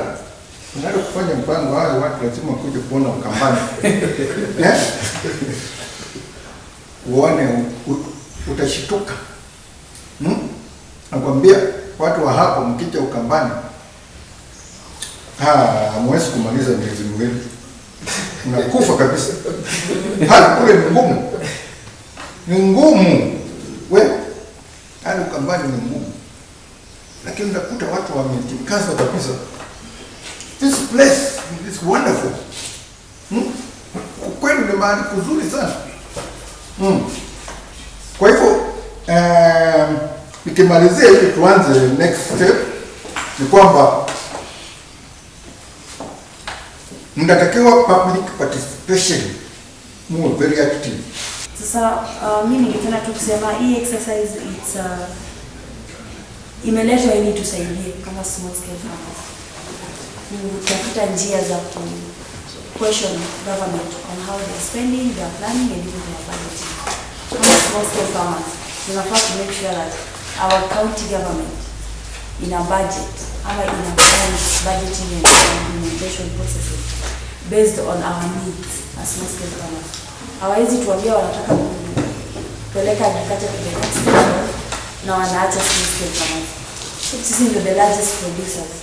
Tunataka kufanya mpango hayo, watu lazima kuja kuona Ukambani. Uone utashituka. Nakwambia watu wa hapo mkija Ukambani, hamwezi kumaliza miezi miwili. Unakufa kabisa. Hali kule ni ngumu. Ni ngumu. We, hali Ukambani ni ngumu. Lakini unakuta watu wamejikaza kabisa. This place is wonderful. Kweli ni mahali kuzuri sana. Kwa hivyo, nikimalizia ili tuanze next step ni kwamba mnatakiwa public participation, muwe very active. Sasa mimi ningependa tu kusema hii exercise it's imeletwa ili tusaidie kama small scale farmers kutafuta njia za ku question government on how they are spending, they are planning and even their budgeting. Kama small scale farmers tunafaa to make sure that our county government in a budget ama in a plan budgeting and implementation processes based on our needs as small scale farmers. Hawawezi tuambia wanataka kupeleka agriculture to the next level na wanaacha small scale farmers. Sisi ndio the largest producers.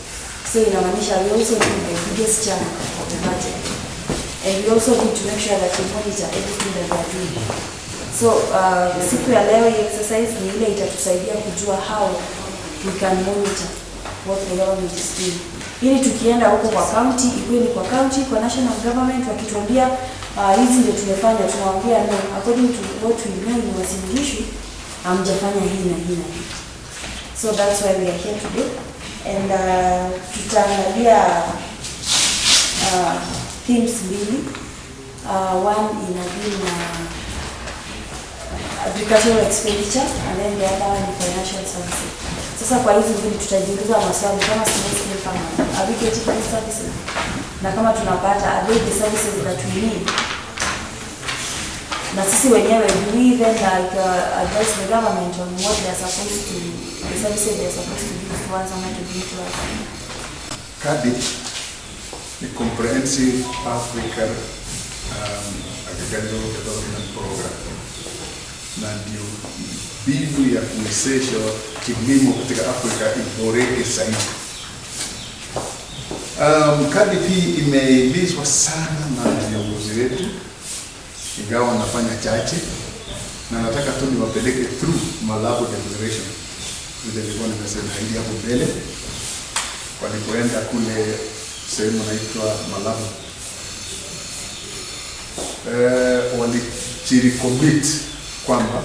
So inamaanisha we also need the biggest chunk of the budget. And we also need to make sure that we monitor everything that they are doing. So siku ya leo hii exercise ni ile itatusaidia kujua how we can monitor what the government is doing. Ili tukienda huko kwa county, ikuwe ni kwa county, kwa national government, wakituambia hizi ndio tumefanya, tunawaambia no, according to what we know in Uasin Gishu, hamjafanya hii na hii na hii. So that's why we are here today. And tutaangalia themes mbili. One ina deal na agricultural expenditure and then the other one ni financial services. Sasa kwa hizi mbili tutajiuliza maswali kama small scale farmers, are we getting these services? Na kama tunapata, are they the services that we need? Na sisi wenyewe, do we even like advise the government on what they are supposed to, the services they are supposed to give to us or to give to us? CAADP ni Comprehensive African Agricultural Development Program, na ndio mbinu ya kuwezesha kilimo katika Afrika iboreke zaidi. CAADP imeelezwa sana na viongozi wetu, ingawa nafanya chache, na nataka tu niwapeleke through Malabo Declaration vile nilikuwa nimesema hili hapo mbele, walipoenda kule sehemu inaitwa Malabo, walijirecommit kwamba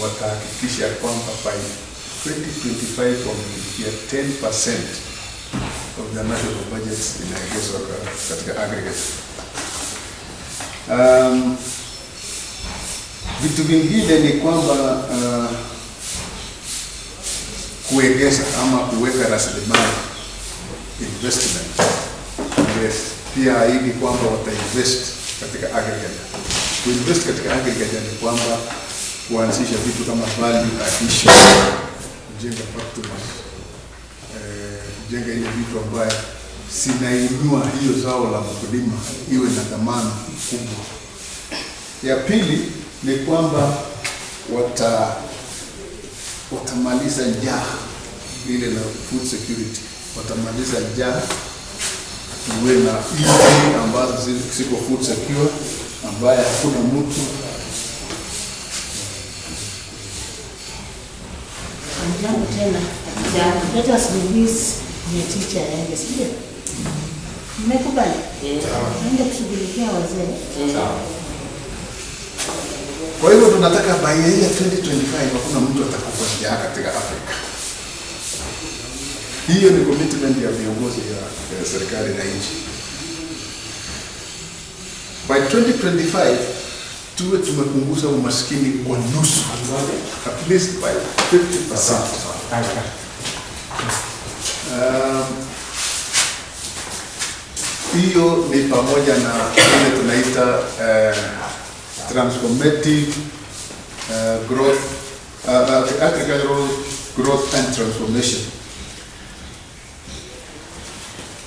watahakikisha kwamba by 2025 wamefikia 10% of the national budget inaegezwa katika agriculture. Vitu vingine ni kwamba kuegeza ama kuweka rasilimali, investment. Yes, pia ahidi kwamba watainvest katika agriculture. Kuinvest katika agriculture ni kwamba kuanzisha vitu kama value addition, kujenga factories, kujenga ile vitu ambayo zinainua hiyo zao la mkulima iwe na thamani kubwa. Ya pili ni kwamba watamaliza njaa, ile la food security, watamaliza njaa, tuwe na nchi ambazo ziko food secure, ambaye hakuna mtu. Jambo tena. Let us release the teacher aende, si ndio? Mmekubali? Aende kushughulikia wazee. Kwa hivyo tunataka by the year 2025 hakuna mtu atakufa njaa katika Afrika. Hiyo ni commitment ya viongozi ya serikali na nchi. By 2025 tuwe tumepunguza umaskini kwa nusu, at least by 50%. Hiyo ni pamoja na ile tunaita transformative growth, agricultural growth and transformation.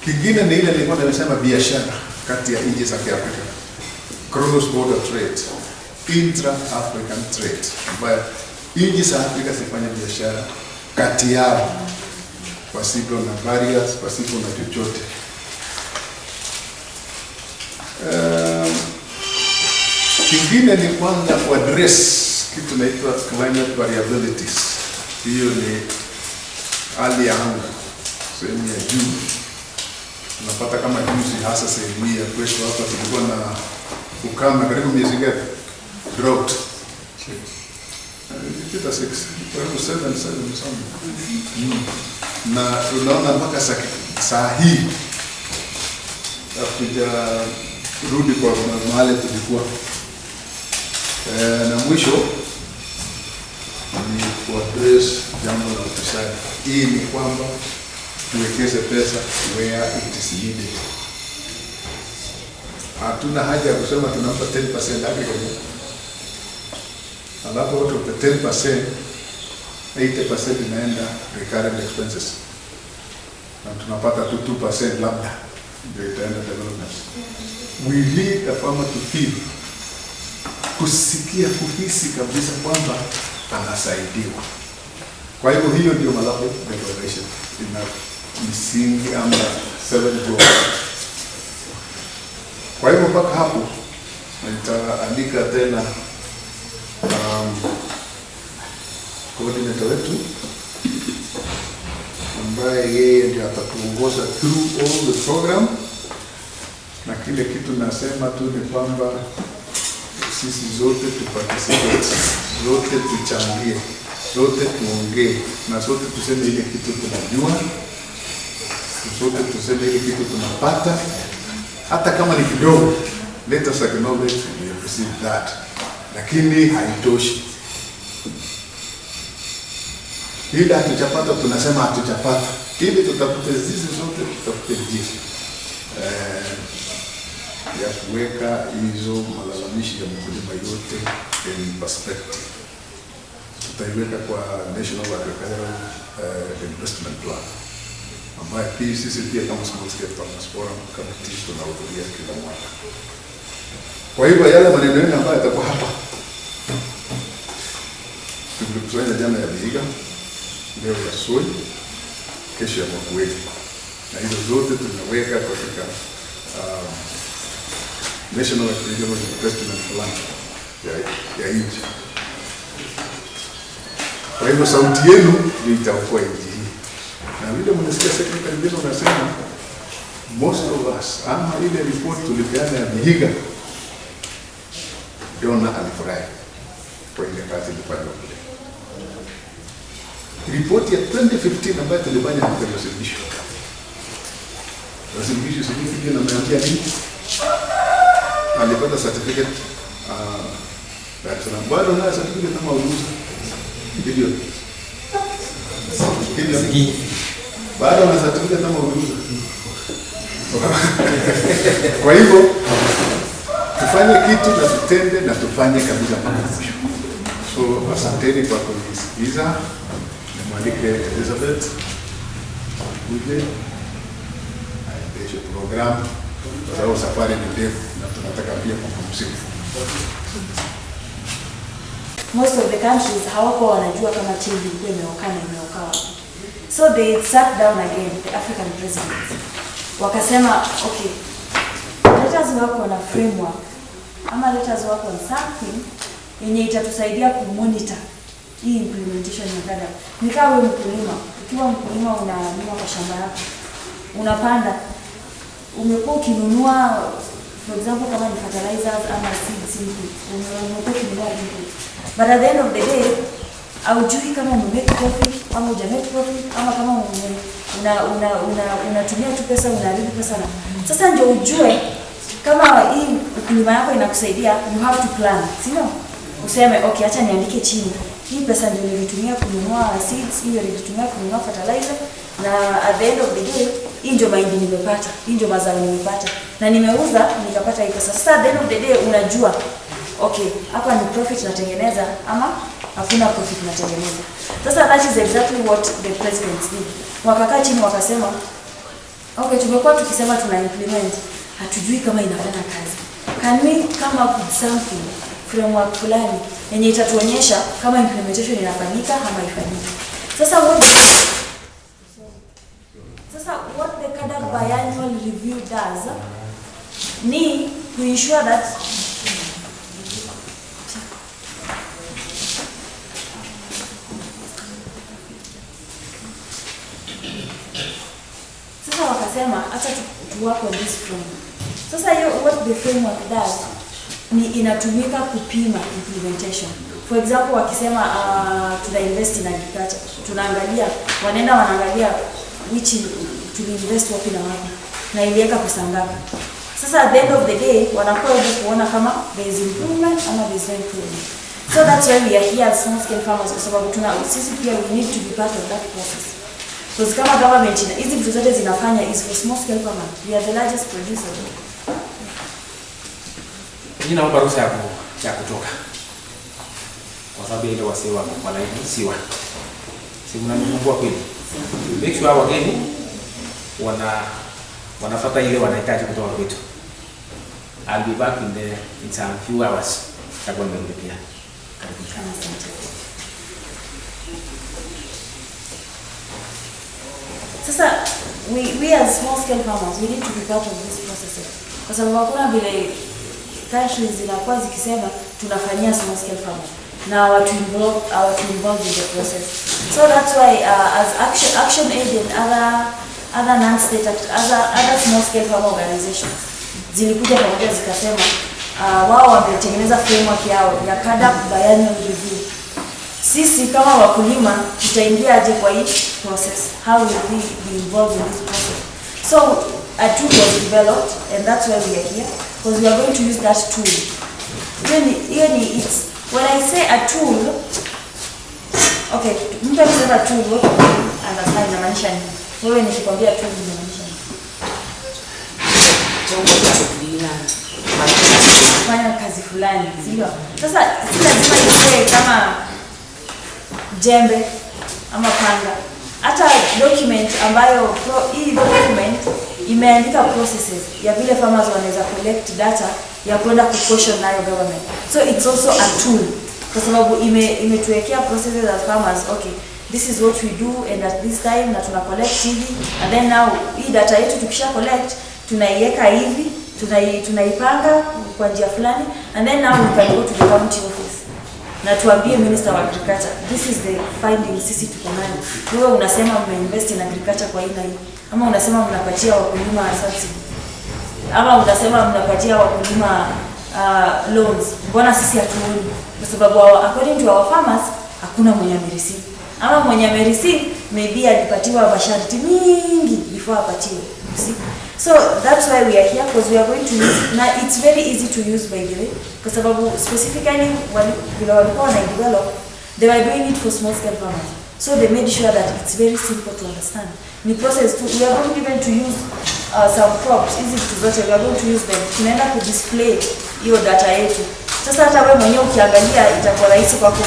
Kingine ni ile nilikuwa nimesema, biashara kati ya nchi za Kiafrika, cross border trade, intra African trade, ambayo nchi za Afrika zifanye biashara kati yao pasipo na barriers, pasipo na chochote. Kingine ni kwanza kuaddress kitu naitwa climate variabilities. Hiyo ni hali ya anga sehemu ya juu. Tunapata kama juzi, hasa sehemu hii ya kwetu hapa, tulikuwa na ukame karibu miezi ngapi? Drought. Ilipita 6, karibu 7, 7 something. Na tunaona mpaka saa hii hatujarudi kwa mahali tulikuwa. Na mwisho ni kuaddress jambo la ufisadi. Hii ni kwamba tuwekeze pesa where it is needed. Hatuna haja ya kusema tunampa 10% agriculture, alafu out of the 10%, 80% inaenda recurrent expenses na tunapata tu 2% labda ndio itaenda development. We need a farmer to feel, kusikia, kuhisi kabisa kwamba anasaidiwa. Kwa hivyo hiyo ndio Malabo Declaration ina misingi ama seven goals. Kwa hivyo mpaka hapo nitaandika tena coordinator wetu ambaye yeye ndio atatuongoza through all the program, na kile kitu nasema tu ni kwamba sisi zote tuparticipate, zote tuchangie, zote tuongee na zote tuseme ile kitu tunajua, zote tuseme ile kitu tunapata, hata kama ni kidogo. Let us acknowledge we have received that, lakini haitoshi. Ile hatujapata tunasema hatujapata, ili tutafute sisi zote tutafute njia ya kuweka hizo malalamishi ya mkulima yote in perspective. Tutaiweka kwa National Agricultural Investment Plan ambayo pia sisi pia kama Small Scale Farmers Forum Committee tunahudhuria kila mwaka. Kwa hivyo yale maneno yenu ambayo yatakuwa hapa Tulifanya jana ya Vihiga, leo ya Soi, kesho ya Makueni, na hizo zote tumeweka katika National Regional Investment Plan ya nchi. Kwa hivyo sauti yenu ndio itaokoa nchi hii, na vile mnasikia Secretary General anasema most of us, ama ile report tulipeana ya Vihiga, Donna alifurahi kwa ile kazi ilifanywa kule. Ripoti ya 2015 ambayo tulifanya hapa Uasin Gishu. Uasin Gishu sijui Gideon ameambia nini? Alipata certificate Dar es Salaam. Bado nayo certificate kama uliuza? Gideon. Gideon. Bado ana certificate kama uliuza? Kwa hivyo tufanye kitu na tutende na tufanye kabisa mpaka mwisho. So asanteni kwa kunisikiza. Nimwalike Elizabeth akuje aendeshe programu kwa sababu safari ni ndefu na tunataka pia kupumzika. Most of the countries hawakuwa wanajua kama change ilikuwa imeokaa na imeokaa wapi. So they sat down again, the African presidents. Wakasema, okay, let us work on a framework ama let us work on something yenye itatusaidia kumonitor hii implementation ya CAADP. Ni kama wewe mkulima, ukiwa mkulima unalima kwa shamba yako, unapanda, umekuwa ukinunua for example kama ni fertilizers ama seeds input, umekuwa ukinunua input. But at the end of the day, haujui kama umemake profit ama hujamake profit ama kama unatumia tu pesa, unaharibu pesa na. Sasa ndio ujue kama hii ukulima yako inakusaidia, you have to plan, si ndio? Useme okay, acha niandike chini. Hii pesa ndio nilitumia kununua seeds, hii ndio nilitumia kununua fertilizer, na at the end of the day hii ndio mahindi nimepata, hii ndio mazao nimepata na nimeuza nikapata hii pesa. Sasa at the end of the day unajua okay, hapa ni profit natengeneza ama hakuna profit natengeneza. Sasa that is exactly what the presidents did. Wakakaa chini wakasema okay, tumekuwa tukisema tuna implement, hatujui kama inafanya kazi. Can we come up with something, framework fulani yenye itatuonyesha kama implementation inafanyika ama haifanyiki. Sasa what the CAADP biannual review does ni to ensure that sasa wakasema acha to work on this framework. Sasa hiyo what the framework does ni inatumika kupima implementation. For example, wakisema tuna invest in agriculture, tunaangalia, wanaenda wanaangalia which tuliinvest wapi na wapi na iliweka pesa ngapi. Sasa at the end of the day wanakuwa able kuona kama there is improvement ama there is no improvement. So that's why we are here as small scale farmers, kwa sababu tuna sisi pia we need to be part of that process. Because kama government hizi vitu zote zinafanya is for small scale farmers. We are the largest producer. Mimi naomba ruhusa ya kutoka. Kwa sababu ile wasee wa laini siwa. Si mnanifungua kweli. Make sure wageni wanafuata ile wanahitaji kutoka kwetu. I'll be back in some few hours. Nitakuwa nimerudi pia. Karibu. Sasa we as small scale farmers we need to be part of this process. Kwa sababu hakuna vile countries zinakuwa zikisema tunafanyia small scale farmers na watu involved in the process. So that's why as Action Aid and other non-state other small scale farmer organizations zilikuja pamoja zikasema wao wametengeneza framework yao ya CAADP biannual review. Sisi kama wakulima tutaingia aje kwa hii process? How will we be involved in this process? So a tool was developed and that's why we are here, because we are going to use that tool. It's when I say a tool, okay, mtu akisema tool, understand inamaanisha nini? Wewe nikikwambia tool inamaanisha nini? Kufanya kazi fulani, sio? Sasa si lazima iwe kama jembe ama panga. Hata document ambayo hii document imeandika processes ya vile farmers wanaweza collect data ya kwenda kucaution nayo government. So it's also a tool. Kwa sababu imetuwekea processes as farmers, okay, this is what we do and at this time na tuna collect hivi, and then now hii data yetu tukisha collect tunaiweka hivi, tunaipanga kwa njia fulani, and then now we can go to the county office na tuambie Minister wa Agriculture, this is the finding sisi tuko nayo. Wewe unasema mmeinvest in agriculture kwa aina hii, ama unasema mnapatia wakulima subsidy, ama unasema mnapatia wakulima loans, mbona sisi hatuoni? Kwa sababu according to our farmers hakuna mwenye amereceive, ama mwenye amereceive maybe alipatiwa masharti mingi before apatiwe. You see? So that's why we are here, because we are going to use, na it's very easy to use by the way, kwa sababu specifically vile walikuwa wanaidevelop, they were doing it for small scale farmers. So they made sure that it's very simple to understand. Ni process to, we are going even to use some props, hizi vitu zote we are going to use them. Tunaenda kudisplay hiyo data yetu. Sasa hata wewe mwenyewe ukiangalia itakuwa rahisi kwako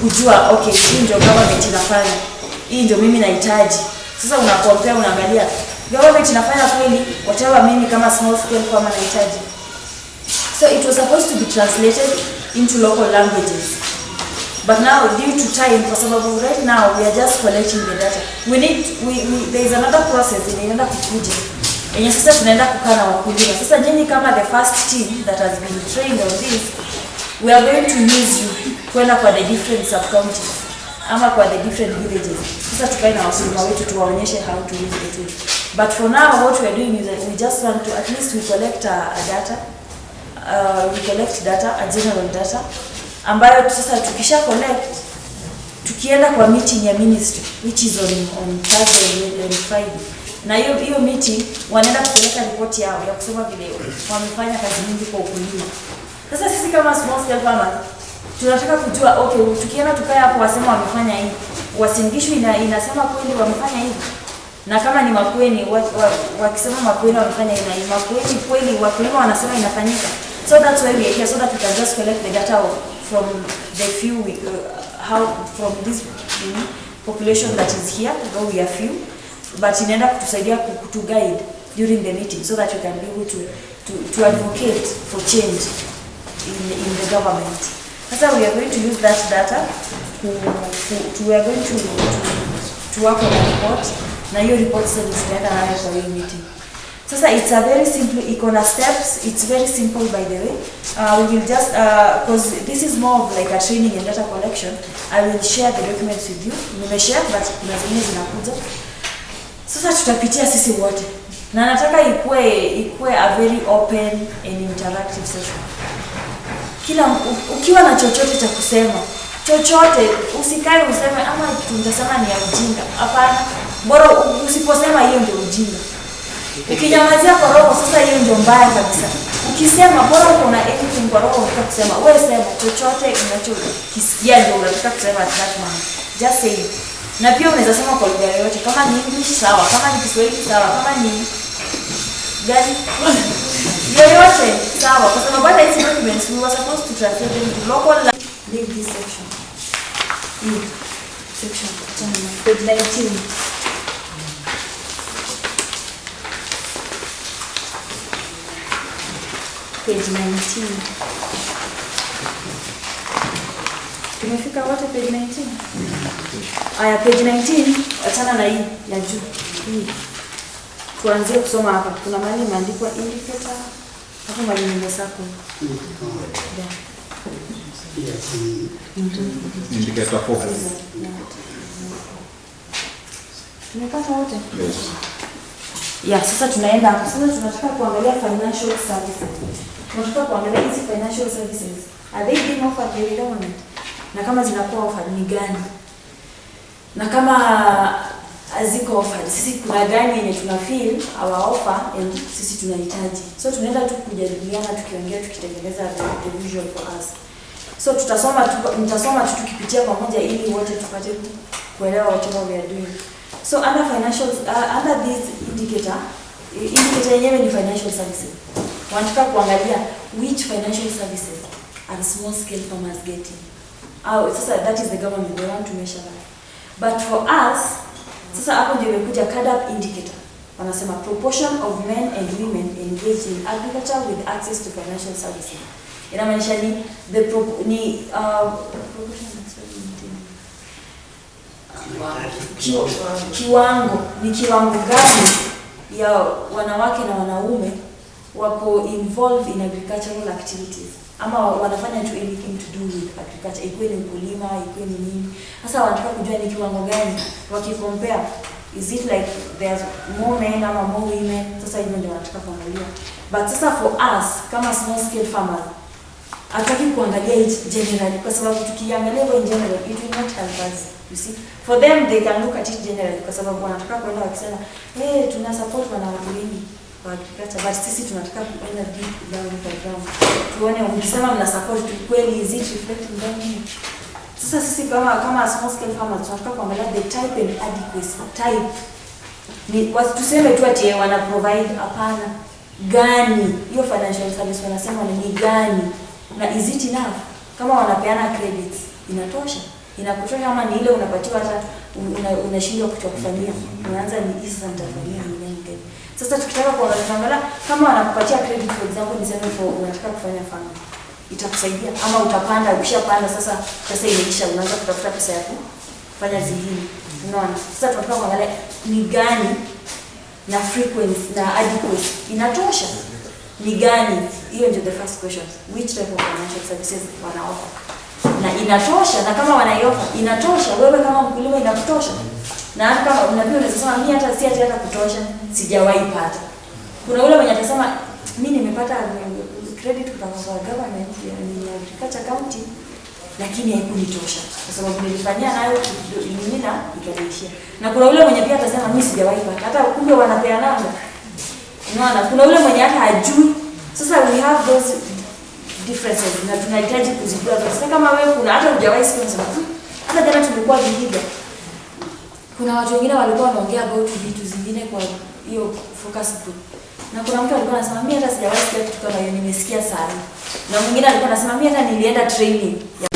kujua okay, hii ndio government inafanya, hii ndio mimi nahitaji. Sasa una compare, unaangalia government inafanya kweli whatever mimi kama small scale farmer nahitaji. So it was supposed to be translated into local languages. But now due to time, kwa sababu right now we are just collecting the data. We need we, we there is another process inaenda kukuja. Yenye sasa tunaenda kukaa na wakulima. Sasa nyinyi kama the first team that has been trained on this, we are going to use you kwenda kwa the different sub-counties ama kwa the different villages. Sasa tukae na wakulima wetu tuwaonyeshe how to use the tool. But for now what we are doing is that we just want to at least we collect a data. We collect data, a general data ambayo sasa tukisha collect tukienda kwa meeting ya ministry which is on Thursday and Friday, na hiyo meeting wanaenda kupeleka report yao ya kusema vile wamefanya kazi nyingi kwa ukulima. Sasa sisi kama small scale farmers tunataka kujua okay, tukienda tukae hapo wasema wamefanya hivi, Uasin Gishu inasema kweli wamefanya hivi, na kama ni Makueni wakisema Makueni wamefanya hivi, na Makueni kweli wakulima wanasema inafanyika. So that's why we are here, so that we can just collect the data from the few how from this population that is here, though we are few, but inaenda kutusaidia to guide during the meeting so that we can be able to advocate for change in the government. Sasa we are going to use that data we are going to work on a report, na hiyo report sasa tutaenda nayo kwa hiyo meeting. Sasa it's a very simple, iko na steps, it's very simple by the way. We will just, because this is more of like a training and data collection, I will share the documents with you. Nimeshare, but kuna zingine zinakuja. Sasa tutapitia sisi wote. Na nataka ikue a very open and interactive session. Kila ukiwa na chochote cha kusema, chochote, usikae useme ama kitu nitasema ni ya ujinga. Hapana, bora usiposema hiyo ndio ujinga. Ukinyamazia kwa roho sasa hiyo ndio mbaya kabisa. Ukisema bora uko na anything kwa roho unataka kusema, wewe sema chochote unachokisikia ndio unataka kusema at that moment. Just say it. Na pia unaweza sema kwa lugha yoyote, kama ni English sawa, kama ni Kiswahili sawa, kama ni gani yoyote sawa, kwa sababu hata hizi documents we were supposed to translate them to local language. Leave this section. Hii section, page 19. Page 19. Tumefika wote page 19? Aya, page 19, achana na hii ya juu. Hii. Tuanzie kusoma hapa. Kuna mahali imeandikwa indicator. Hapo mahali nimesako. Yeah. Indicator 4. Tumepata wote? Yes. Yeah, sasa tunaenda hapo. Sasa tunataka kuangalia financial services. Tunataka kuangalia hizi financial services. Are they being offered by the government? Na kama zinakuwa offered ni gani? Na kama haziko offered, sisi kuna gani yenye tuna feel our offer and sisi tunahitaji. So tunaenda tu kujadiliana, tukiongea, tukitengeneza the visual for us. So tutasoma tu, nitasoma tu tukipitia pamoja ili wote tupate kuelewa whatever we are doing. So under financial, under this indicator yenyewe ni financial services. Wanataka kuangalia which financial services are small scale farmers getting. Sasa that is the government, they want to measure that. But for us, sasa hapo ndio imekuja CAADP indicator. Wanasema proportion of men and women engaged in agriculture with access to financial services. Inamaanisha ni the pro, ni proportion na Kiswahili ni nini? Kiwango ni kiwango gani ya wanawake na wanaume wako involved in agricultural activities ama wanafanya tu anything to do with agriculture, ikuwe ni ukulima, ikuwe ni nini. Sasa wanataka kujua ni kiwango gani wakicompare, is it like there's more men ama more women? Sasa hivyo ndio wanataka kuangalia. But sasa for us kama small scale farmers, hatutaki kuangalia it generally, kwa sababu tukiangalia hivyo in general it will not help us. You see, for them they can look at it generally, kwa sababu wanataka kwenda wakisema, "Hey, tuna support wanawake wengi kwa agriculture," but sisi tunataka kuenda deep down kwa ground, tuone mkisema mna support kweli, is it reflecting down here? Sasa sisi kama small scale farmers tunataka kuangalia the type and adequacy. Type ni tuseme tu ati wana provide, hapana, gani hiyo financial service wanasema ni gani, na is it enough? Kama wanapeana credits inatosha, inakutosha, ama ni ile unapatiwa hata unashindwa kutoa kufanyia, unaanza ni hii sasa nitafanyia ni nini gani? Sasa tukitaka kuangalia kama wanakupatia credit, for example niseme for unataka kufanya farm, itakusaidia ama utapanda, ukishapanda sasa pesa imeisha, unaanza kutafuta pesa ya kufanya zingine. Unaona? Sasa tunataka kuangalia ni gani na frequency na adequacy inatosha, ni gani hiyo. Ndio the first question, which type of financial services wanaoffer na inatosha, na kama wanaiofa inatosha, wewe kama mkulima inakutosha. Na hata kama unajua unaweza sema mimi hata si hata kutosha, sijawahi pata. Kuna ule mwenye atasema mimi nimepata credit kutoka kwa government ya agriculture county, lakini haikunitosha kwa sababu nilifanyia nayo nini na ikaniishia. Na kuna ule mwenye pia atasema mimi sijawahi pata, hata kumbe wanapeananga. Unaona, kuna ule mwenye hata hajui. Sasa we have those differences na tunahitaji kuzijua zote. Sasa kama wewe kuna hata hujawahi sikia, unasema hata jana tumekuwa Vihiga, kuna watu wengine walikuwa wanaongea about vitu zingine kwa hiyo focus group, na kuna mtu alikuwa anasema mimi hata sijawahi sikia kitu kama hiyo, nimesikia sana. Na mwingine alikuwa anasema mimi hata nilienda training ya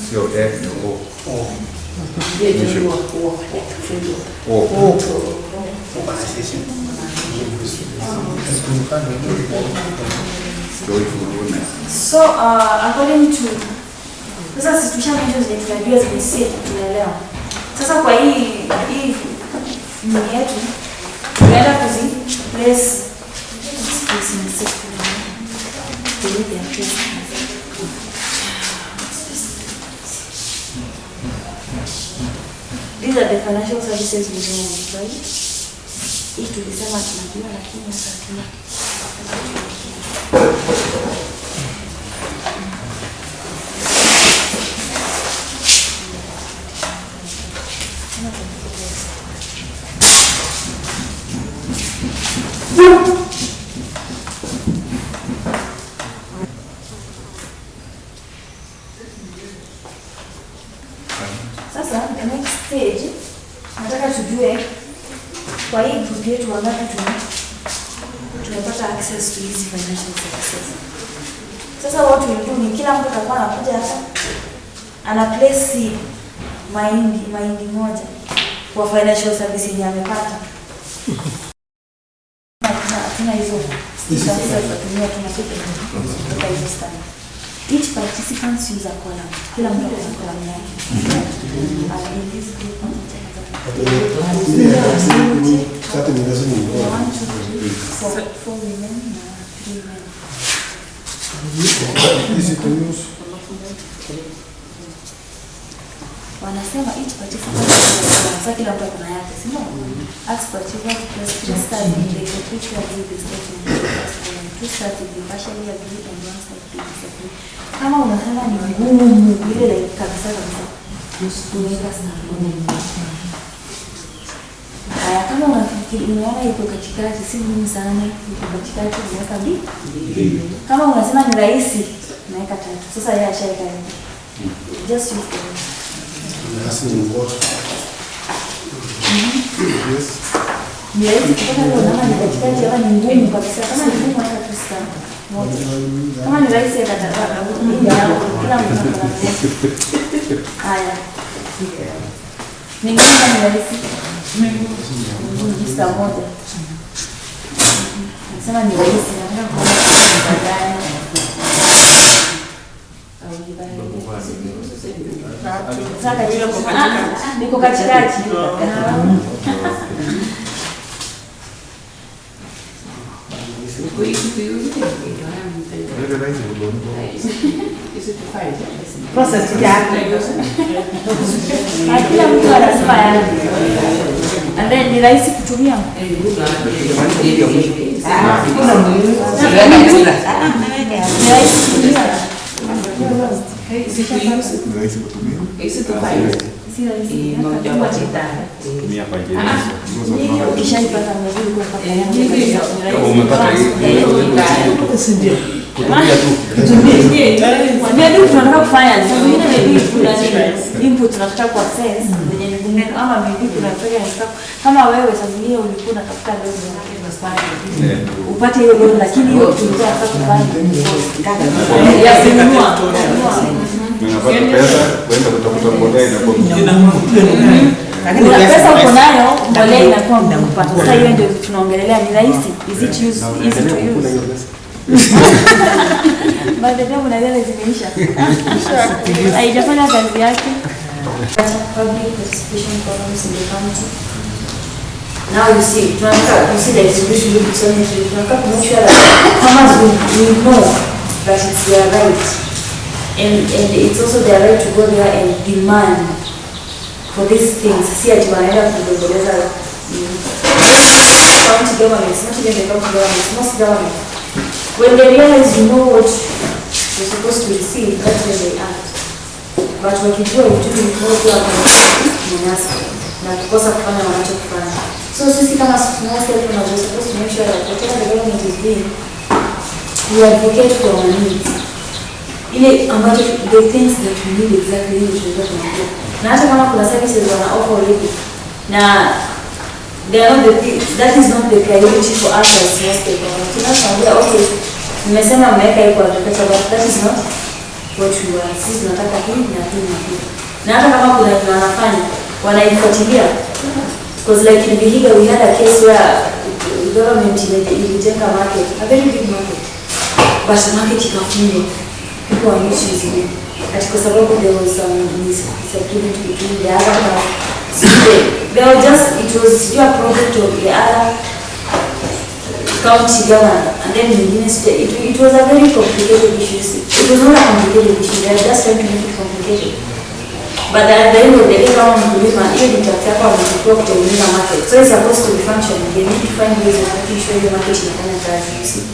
Sio F ni O. O. So according to sasa situation hizo zenye tunajua zenye tunaelewa. Sasa kwa hii nini yetu tunaenda kuzi place These are the financial services we know, right? Hii tulisema tunajua, lakini sasa hatuna. Sasa the next stage nataka tujue kwa hii group yetu wangapi tumepata access to hizi financial services. Sasa what we do ni kila mtu atakuwa anakuja hapa ana place mahindi moja kwa financial service yenye amepata. Hatuna hizo stickers, tunatumia tunatoka hizo stand. Each participant use a column. Kila mtu ana column yake. In this group, 1, 2, 3, 4 women na 3 men. Easy to use. Wanasema each participant, sasa kila mtu kuna yake, si ndio? Ask participant to place 3 stars in the which will be the statement. 2 stars if they partially agree and 1 star if they disagree. Kama unasema ni ngumu ile like kabisa kabisa, unaweka star moja. Haya, kama unafikiria Unaona iko katikati, si ngumu sana, iko katikati, unaweka mbili. Kama unasema ni rahisi, unaweka tatu. Sasa yeye ashaika nne. Just use the Asking what? Yes. Ni rahisi kupata loan ama ni katikati ama ni ngumu kabisa? Kama ni ngumu weka tu star moja. Kama ni rahisi weka tatu. Kila mtu ana haya. Ni ngumu ama ni rahisi? Ni star moja. Nasema ni rahisi, nataka kuona ni gani. Niko katikati. Process. Kila mtu anasema yake. And then ni rahisi kutumia. Ni rahisi kutumia. Si rahisi. Ukishaipata mzuri kwa kutumia tu. Maybe tunataka kufanya sasa nyingine, maybe kuna input tunataka ku access zenye ni ngumu, ama maybe kuna tunataka kama wewe sasa nyingine ulikuwa unatafuta loan upate hiyo loan, lakini hiyo tulikuwa tunataka kufanya ya kununua. Unapata pesa kwenda kutafuta mbolea inakuwa ngumu. Lakini pesa uko nayo, mbolea inakuwa ngumu kupata. Sasa hiyo ndio tunaongelelea, ni rahisi. Is it use, easy to use? By the time unaelewa zimeisha. Haijafanya kazi yake. Public participation programs in the county. Now you see, tunataka you see the distribution will be so much. Tunataka to make sure that farmers will know that it's their right. And it's also their right to go there and demand for these things. Si ati wanaenda kubembeleza county governments, not even the county governments, most governments. When they realize you know what you're supposed to receive, that's when they act. But wakijua ujui kwa kunyanyasa na kukosa kufanya wanachokifanya. So sisi kama small scale farmers we're supposed to make sure that whatever the government is doing, we advocate for our needs. Ile ambacho the things that we need exactly ile tunataka tunaambia. Na hata kama kuna services wana offer already, na they are not the, that is not the priority for us as small scale farmers. Tunaambia okay, nimesema mmeweka hiyo kwa agriculture, but that is not what we want. Sisi tunataka hii na hii na hii. Na hata kama kuna kitu wanafanya, wanaifuatilia. Because like in Vihiga we had a case where the government ilijenga market, a very big market. But the market ikafungwa. People are not using it. Ati kwa sababu there was some disagreement between the other so they were just, it was your project of the other county governor, and then mwingine it was a very complicated issue. It was not a complicated issue, they are just trying to make it complicated. But at the end of the day, kama mkulima, hiyo ni tax yako wamechukua kutengeneza market. So it's supposed to be functioning. They need to find ways of making sure your market inafanya kazi, you see.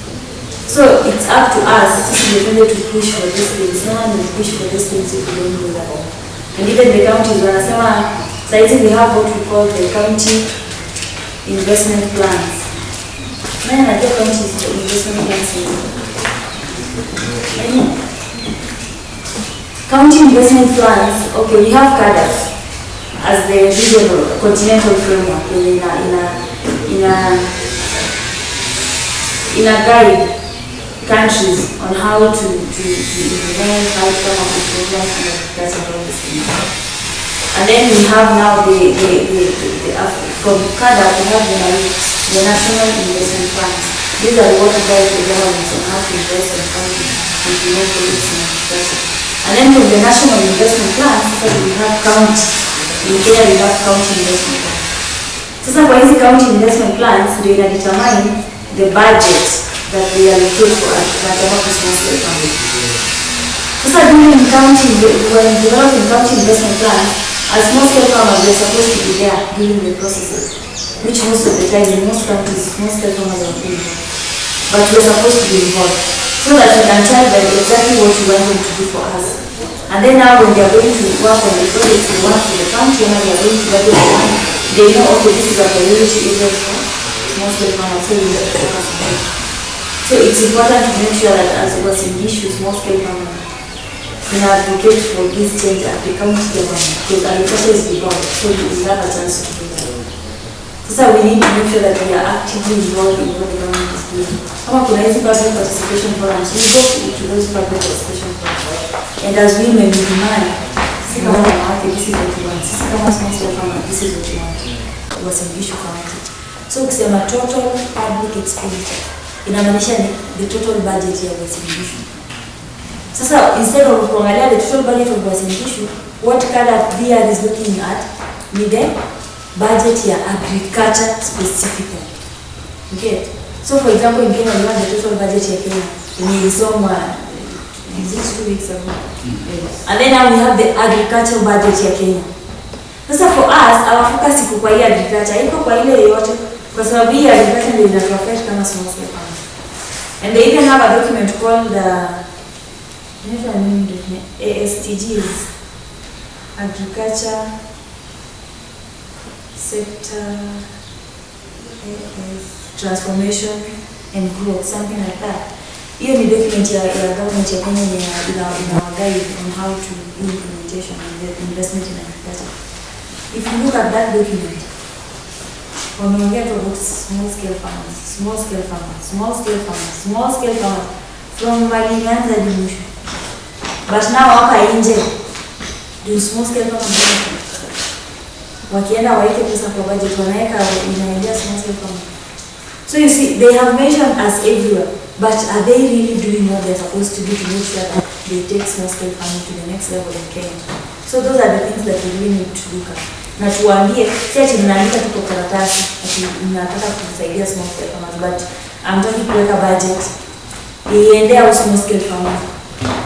So it's up to us, sisi ndio tuende to push for these things. No one will push for these things if we don't do that. And even the counties wanasema saizi we have what we call the county investment plans. Nani anajua county investment plans ni nini? County investment plans, okay, we have CADAS as the regional continental framework in a guide countries on how to implement, how to come up with programs and agriculture and all these things. And then we have now the from CADAP we have the National Investment Funds. These are what guide the governments on how to invest and how to implement policy in agriculture. And then from the National Investment Plans, sasa we have county. In Kenya we have county investment plans. Sasa kwa hizi county investment plans ndio ina determine the budget that they allocate for agriculture small scale farming. Sasa during county, when developing county investment plans, as small scale farmers we are supposed to be there during the processes, which most of the time in most countries small scale farmers are not involved. But we are supposed to be involved so that we can tell them exactly what we want them to do for us. And then now when they are going to work on the projects they want for the county, and they are going to budget the money, they know, okay, this is a priority area for small scale farmers, so we have to focus on it. So it's important to make sure that as Uasin Gishu small scale farmers, we advocate for this change at the county government, because agriculture is devolved, so we have a chance to do that. Sasa we need to make sure that we are actively involved in what the government is doing. Kama kuna hizi public participation forums, we go to those public participation forums. And as women, we demand, sisi kama wanawake, this is what we want. Sisi kama small scale farmers, this is what we want. Uasin Gishu County. So ukisema total public expenditure, inamaanisha ni the total budget ya Uasin Gishu. Sasa instead of kuangalia the total budget of Uasin Gishu, what CADAP DR is looking at ni the budget ya agriculture specifically. Okay. So for example, in Kenya, we have the total budget ya Kenya. Yenye ilisomwa is it 2 weeks ago? Yes. And then now we have the agriculture budget ya Kenya. Sasa for us, our focus iko kwa hii agriculture, iko kwa ile yote, kwa sababu hii agriculture ndio inatuaffect kama small scale farmers. And they even have a document called the inaitwa nini document? ASTGs, Agriculture Sector AS Transformation and Growth, something like that. Hiyo ni document ya government ya Kenya yenye ina guide on how to do implementation and the investment in agriculture. If you look at that document, wameongea tu about small scale farmers, small scale farmers, small scale farmers, small scale farmers from mali imeanza hadi mwisho. But now hapa nje do small scale farmers benefit? Wakienda waeke pesa kwa budget, wanaweka inaendea small scale farmers. So you see, they have mentioned us everywhere, but are they really doing what they're supposed to do to make sure that they take small scale farming to the next level in Kenya? So those are the things that we really need to look at. Na tuwaambie, si ati mnaandika tu kwa karatasi, ati mnataka kusaidia small scale farmers, but hamtaki kuweka budget iende au small scale farmers.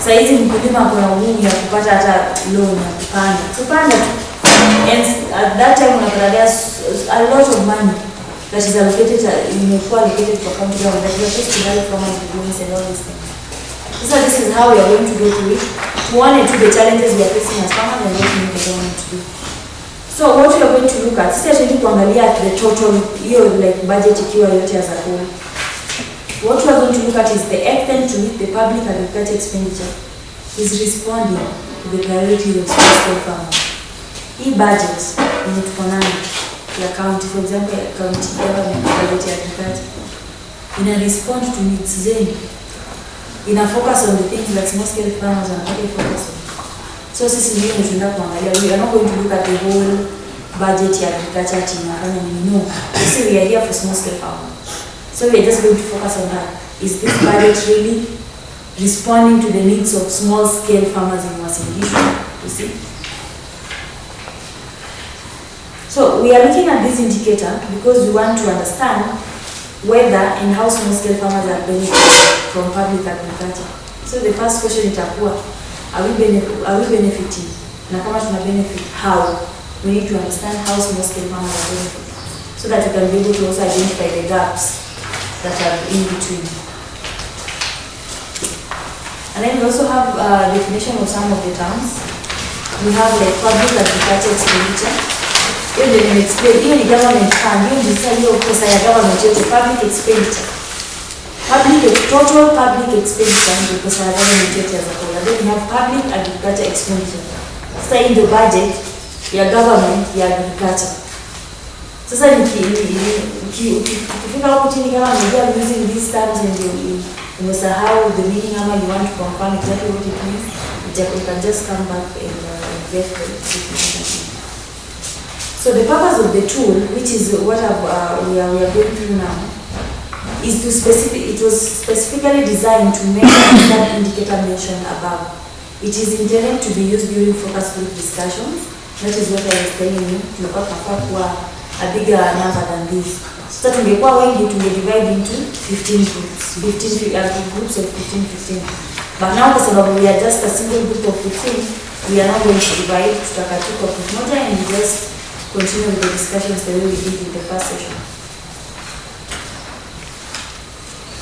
Saa hizi mkulima ako na ugumu ya kupata hata loan ya kupanda. Kupanda tu. And at that time unapata there's a lot of money that is allocated, imekuwa allocated for county government that is supposed to help farmers with loans and all these things. So this is how we are going to go through it. Tuone to the challenges we are facing as farmers and what we need the government to do. So what we are going to look at, sisi hatuendi kuangalia the total hiyo like budget ikiwa yote as a whole. What we are going to look at is the extent to which the public agriculture expenditure is responding to the priorities of small scale farmers. Hii budget yenye tuko nayo ya county, for example, ya county government budget ya agriculture ina respond to needs zenu, ina focus on the things that small scale farmers wanataka focus on. So sisi ndio tunaenda kuangalia, we are not going to look at the whole budget ya agriculture ati inafanya nini. No, sisi we are here for small scale farmers. So we are just going to focus on that. Is this budget really responding to the needs of small scale farmers in Uasin Gishu? You see? So we are looking at this indicator because we want to understand whether and how small scale farmers are benefiting from public agriculture. So the first question itakuwa, are we benefiting? Na kama tuna benefit, how? We need to understand how small scale farmers are benefiting so that we can be able to also identify the gaps that are in between. And then we also have a definition of some of the terms. We have like public agriculture expenditure. Hiyo ndio nimeexplain, hiyo ni government fund, hiyo ndio sasa hiyo pesa ya government yote, public expenditure. Total public expenditure ndio pesa ya government yote as a whole. And then we have public agriculture expenditure. Sasa hii ndio budget ya government ya agriculture. Sasa ukifika huko chini kama umejua using these terms and you umesahau the meaning ama you want to confirm exactly what it means, you can just come back and get the definition. So the purpose of the tool, which is what we are going through now, is to it was specifically designed to measure that indicator mentioned above. It is intended to be used during focus group discussions. That is what I was telling you. Tulikuwa tunafaa kuwa a bigger number than this. Sasa tungekuwa wengi tunge divide into 15 groups, 15 groups of 15, 15. But now kwa sababu we are just a single group of 15, we are not going to divide. Tutakaa tu kwa group moja and we just continue with the discussions the way we did in the first session.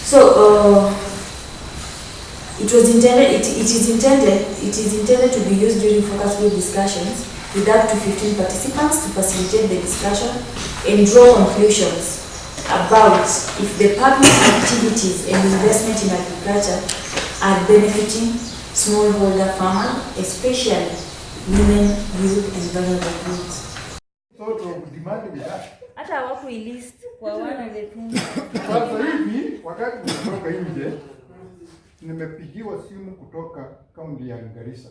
So it is intended to be used during focus group discussions with up to 15 participants to facilitate the discussion and draw conclusions about if the public activities and investment in agriculture are benefiting smallholder farmers, especially women, youth, and vulnerable groups. Sort of demand ni that. Hata hawakuilist kwa 100. Sasa hivi wakati nimetoka nje, nimepigiwa simu kutoka kaunti ya Garissa.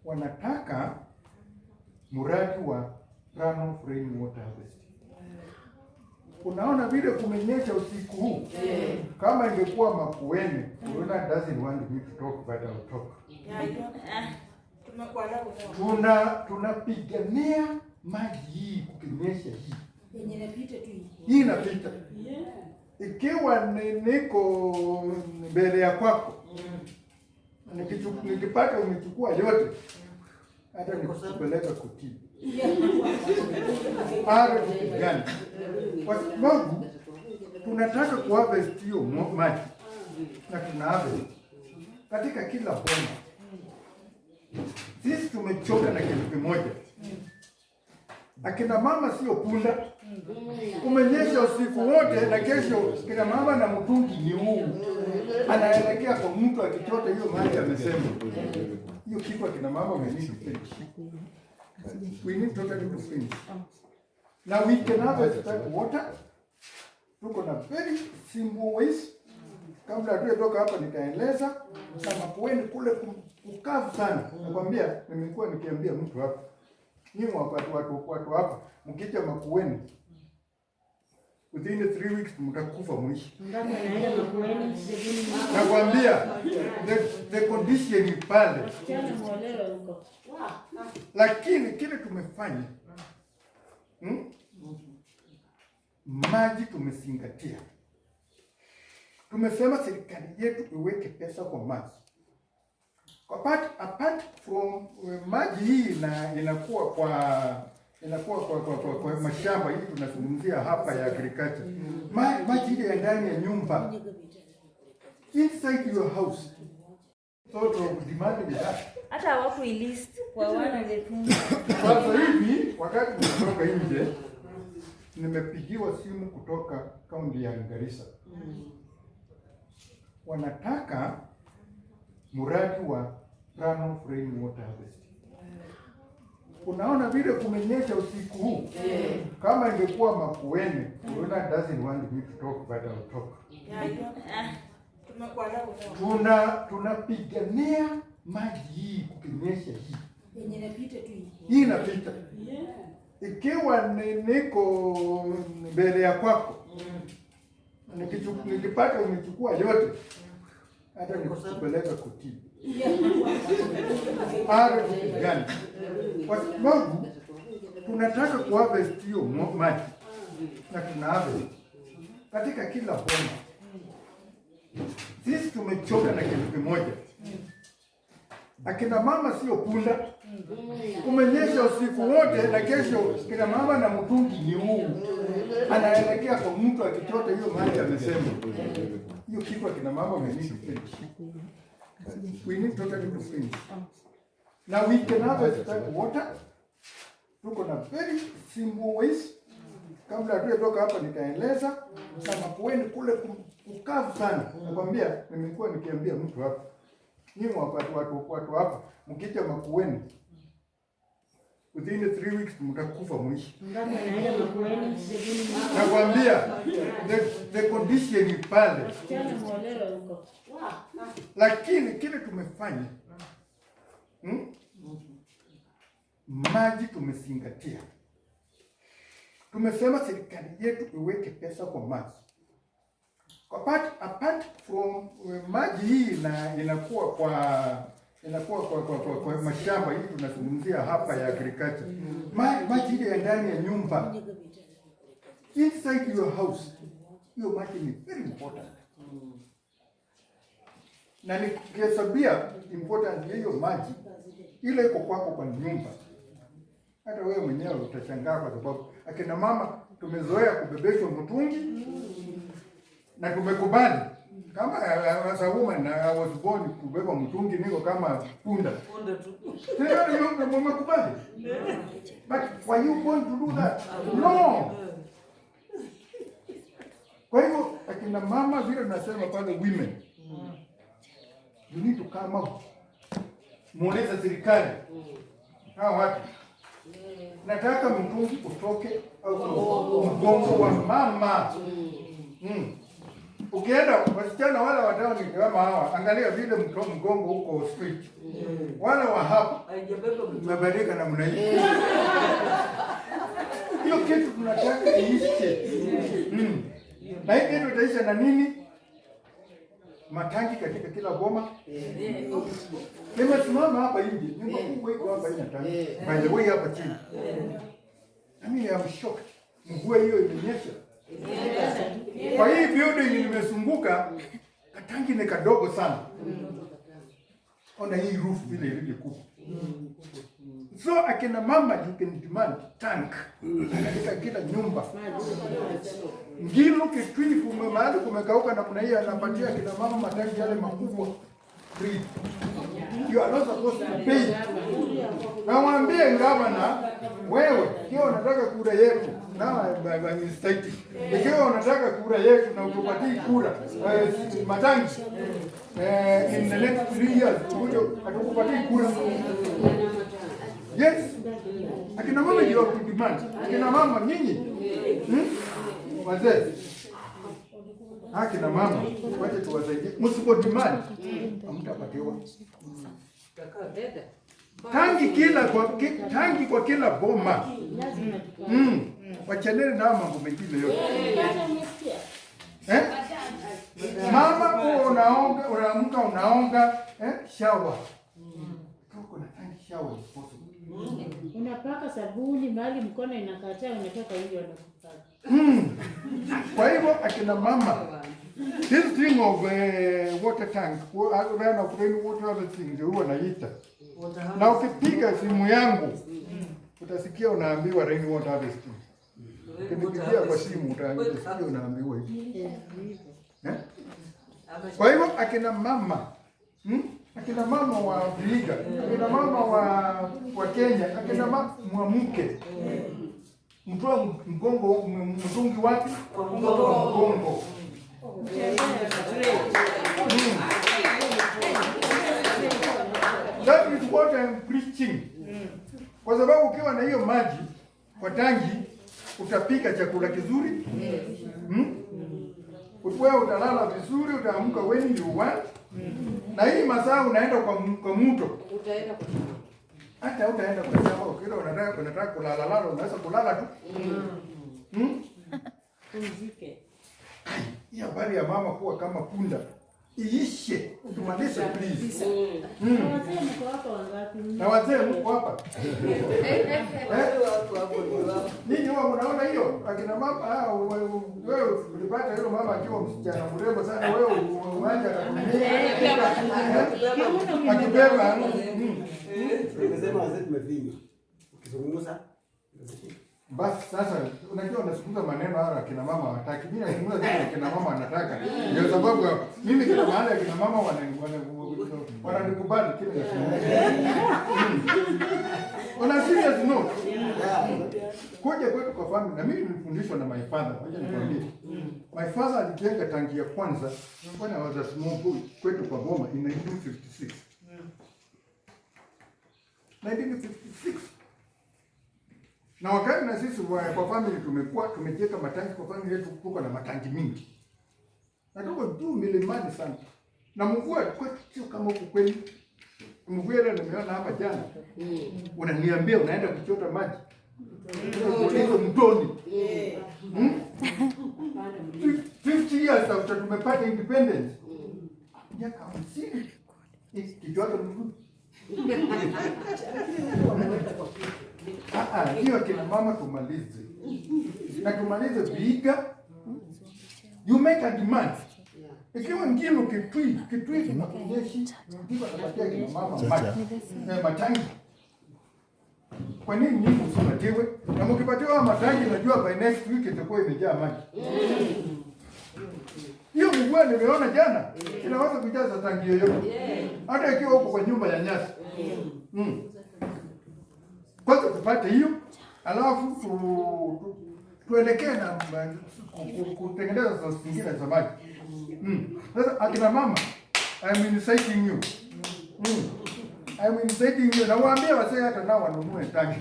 Wanataka mradi wa runoff rainwater harvesting. Unaona vile kumenyesha usiku huu, kama ingekuwa Makueni, Corona doesn't want me to talk but I'll talk. Tunapigania maji hii kukinyesha hii. Yenye inapita tu hii. Hii inapita. Ikiwa niko mbele ya kwako, nikipata umechukua yote, hata nikupeleka kotini, hata tupigane, kwa sababu tunataka kuharvest hiyo maji na tuna harvest katika kila boma. Sisi tumechoka na kitu kimoja. Akina mama sio punda. Umenyesha usiku wote na kesho kina mama na mtungi ni huu. Anaelekea kwa mtu akichota hiyo maji amesema. Hiyo kitu akina mama we need to finish. We need totally to finish. Now we can harvest that water. Tuko na very simple ways. Kabla hatujatoka hapa nitaeleza. Na Makueni kule kukavu sana. Nakwambia nimekuwa nikiambia mtu hapa. Nyinyi watu hapa mkija Makueni within 3 weeks mtakufa mwishi. Nakwambia the condition ni pale. Lakini kile tumefanya, Maji tumezingatia. Tumesema serikali yetu iweke pesa kwa maji. Apart from maji hii inakuwa kwa mashamba hii tunazungumzia hapa ya agriculture. Maji ile ya ndani ya nyumba, inside your house. Sort of demand ni that. Hata hawakuilist kwa 100. Sasa hivi wakati nimetoka nje, nimepigiwa simu kutoka kaunti ya Garissa. Wanataka mradi wa runoff rainwater harvesting. Unaona vile kumenyesha usiku huu, kama ingekuwa Makueni, Corona doesn't want me to talk but I'll talk. Tunapigania maji hii kukinyesha hii. Yenye inapita tu hii. Hii inapita. Ikiwa niko mbele ya kwako, nikipata umechukua yote, hata nikupeleka kotini, hata tupigane, kwa sababu tunataka kuharvest hiyo maji na tuna harvest katika kila boma. Sisi tumechoka na kitu kimoja. Akina mama sio punda. Umenyesha usiku wote na kesho kina mama na mtungi ni huu. Anaelekea kwa mtu akichota hiyo maji amesema. Hiyo kitu akina mama we need to finish. We need totally to finish. Now we can harvest that water. Tuko na very simple ways. Kabla hatujatoka hapa nitaeleza. Na Makueni kule kukavu sana. Nakwambia nimekuwa nikiambia mtu hapa. Nyinyi watu hapa mkija Makueni within 3 weeks mtakufa mwishi. Nakwambia the condition ni pale. Lakini kile tumefanya, Maji tumezingatia. Tumesema serikali yetu iweke pesa kwa maji. Apart from maji hii inakuwa kwa mashamba hii tunazungumzia hapa ya agriculture. Maji ile ya ndani ya nyumba, inside your house, hiyo maji ni very important. Na nikihesabia important ya hiyo maji ile iko kwako kwa nyumba, hata wewe mwenyewe utashangaa, kwa sababu akina mama tumezoea kubebeshwa mtungi na tumekubali. Kama as a woman, I was born kubeba mtungi, niko kama punda. Tena hiyo mmekubali. But were you born to do that? No. vile tunasema pale women, you need to come out. Muulize serikali. Hawa watu. Nataka mtungi utoke au mgongo wa mama. Ukienda wasichana wale watao ni kama hawa, angalia vile mgongo huko street. Wale wa hapa umebadilika namna hii. Hiyo kitu tunataka iishe. Na hii kitu itaisha na nini? Matangi katika kila boma. Nimesimama hapa nje, nyumba kubwa iko hapa ina tangi. By the way hapa chini. I mean, I'm shocked. Mvua hiyo imenyesha. Kwa hii building nimezunguka, katangi ni kadogo sana. Ona hii roof vile ilivyo kubwa. So akina mama, you can demand tank katika kila nyumba. Ngilu Kitui kume mahali kumekauka namna hii, anapatia akina mama matangi yale makubwa free. You are not supposed to pay. Namwambie gavana, wewe ikiwa unataka kura yetu na I'm stating, ikiwa unataka kura yetu na utupatie kura matangi in the next 3 years uje atukupatie kura. Yes. Akina mama ndio wa demand. Akina mama nyinyi. Wazee. Akina mama wache tuwasaidie. Msipo demand hamtapatiwa. Tangi kwa kila boma. Wachaneni na mambo mengine yote. Eh? Mama huo unaoga, unaamka unaoga, eh? Shower. Kama kuna tangi, shower is possible. Unapaka sabuni mahali mkono inakataa, unatoka nje wanakupaka. Kwa hivyo akina mama, this thing of water tank, run of rain water harvesting ndio huwa naita. Na ukipiga simu yangu utasikia unaambiwa rain water harvesting. Ukinipigia kwa simu utasikia unaambiwa hivi. Eh? Kwa hivyo akina mama, Akina mama wa Vihiga, akina mama wa Kenya, akina mama mwamuke. Mtoe mgongo mtungi wapi? Kwa mgongo. That is what I'm preaching. Kwa sababu ukiwa na hiyo maji kwa tangi utapika chakula kizuri. Wewe utalala vizuri, utaamka when you want. Na hii masaa unaenda kwa mto. Utaenda kwa Hata utaenda kwa shamba, ukiwa unataka kulala lala, unaweza kulala tu. Pumzike. Hii habari ya mama kuwa kama punda iishe, tumalize please. Na wazee mko hapa wangapi? Na wazee mko hapa. Eh? Ninyi huwa mnaona hiyo akina mama, ah, wewe ulipata hilo mama akiwa msichana mrembo sana, wewe uwanja akibeba. Tumesema wazee tumefinywa. Ukizungumza Basi sasa unajua unazungumza maneno hayo akina mama hawataki. Mimi nazungumza kile akina mama wanataka. Ndio sababu mimi kila mahali akina mama wananikubali kile nazungumza. On a serious note. Kuja kwetu kwa family na mimi nilifundishwa na my father. Ngoja nikwambie. My father alijenga tangi ya kwanza when I was a small boy kwetu kwa boma in 1956. 1956. Na wakati na sisi kwa family tumekuwa tumejenga matangi kwa family yetu, tuko na matangi mingi. Na tuko juu milimani sana. Na mvua kwetu sio kama huku kwenu. Mvua ile nimeona hapa jana. Unaniambia unaenda kuchota maji hizo mtoni. 50 years after tumepata independence. Miaka 50. Kichwa mzuri. Ah, ah, hiyo akina mama tumalize. Na tumalize Vihiga. You make a demand. Ikiwa Ngilu Kitui, Kitui tunakunyeshi, ndipo anapatia kina mama maji. Matangi. Kwa nini nyinyi msipatiwe? Na mkipatiwa matangi najua by next week itakuwa imejaa maji. Hiyo mvua nimeona jana inaweza kujaza tangi yoyote. Hata ikiwa huko kwa nyumba ya nyasi. Kwanza tupate hiyo, alafu Tuelekee na kutengeneza source zingine za maji. Sasa akina mama, I'm inciting you. I'm inciting you. Na waambie wazee hata nao wanunue tanki.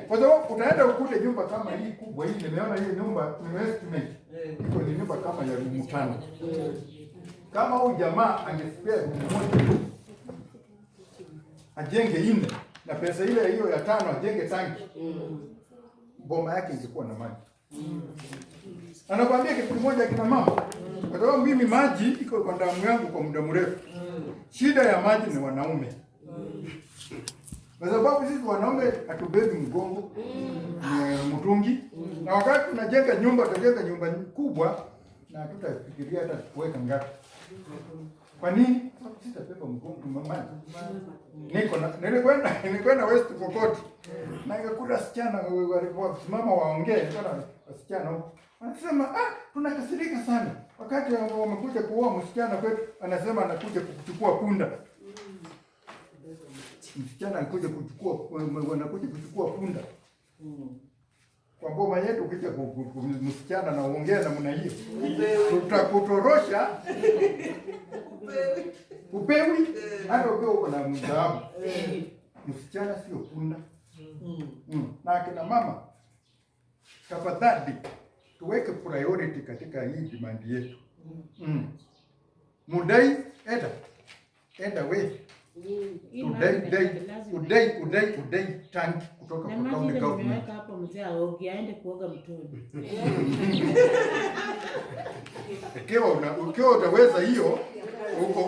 Kwa sababu utaenda ukute nyumba kama hii kubwa hii, nimeona hiyo nyumba, nimeestimate. Iko ni nyumba kama ya room 5. Kama huyu jamaa angespare room moja, ajenge 4 na pesa ile hiyo ya 5 ajenge tanki, boma yake ingekuwa na maji. Anakuambia kitu kimoja kina mama, kwa sababu mimi maji iko kwa damu yangu kwa muda mrefu. Shida ya maji ni wanaume. Kwa sababu sisi wanaume hatubebi mgongo, mtungi. Na wakati tunajenga nyumba, tutajenga nyumba kubwa na hatutafikiria hata kuweka ngapi. Kwa nini? Sitabeba mgongo maji. Nilikwenda West Pokot. Na nikakuta wasichana walikuwa wakisimama waongee, nikaona wasichana huko. Wanasema tunakasirika sana. Wakati wamekuja kuoa msichana kwetu, anasema anakuja kuchukua punda. Msichana anakuja kuchukua punda. Kwa boma yetu ukija msichana na uongee namna hiyo, tutakutorosha. Upewi hata ukiwa uko na mzaabu. Msichana sio punda. Na akina mama, tafadhali tuweke priority katika hii demand yetu. Mudai enda we. Udai tanki kutoka kwa county government. Hapo mzee aoge aende kuoga mtoni. Ukiwa utaweza hiyo,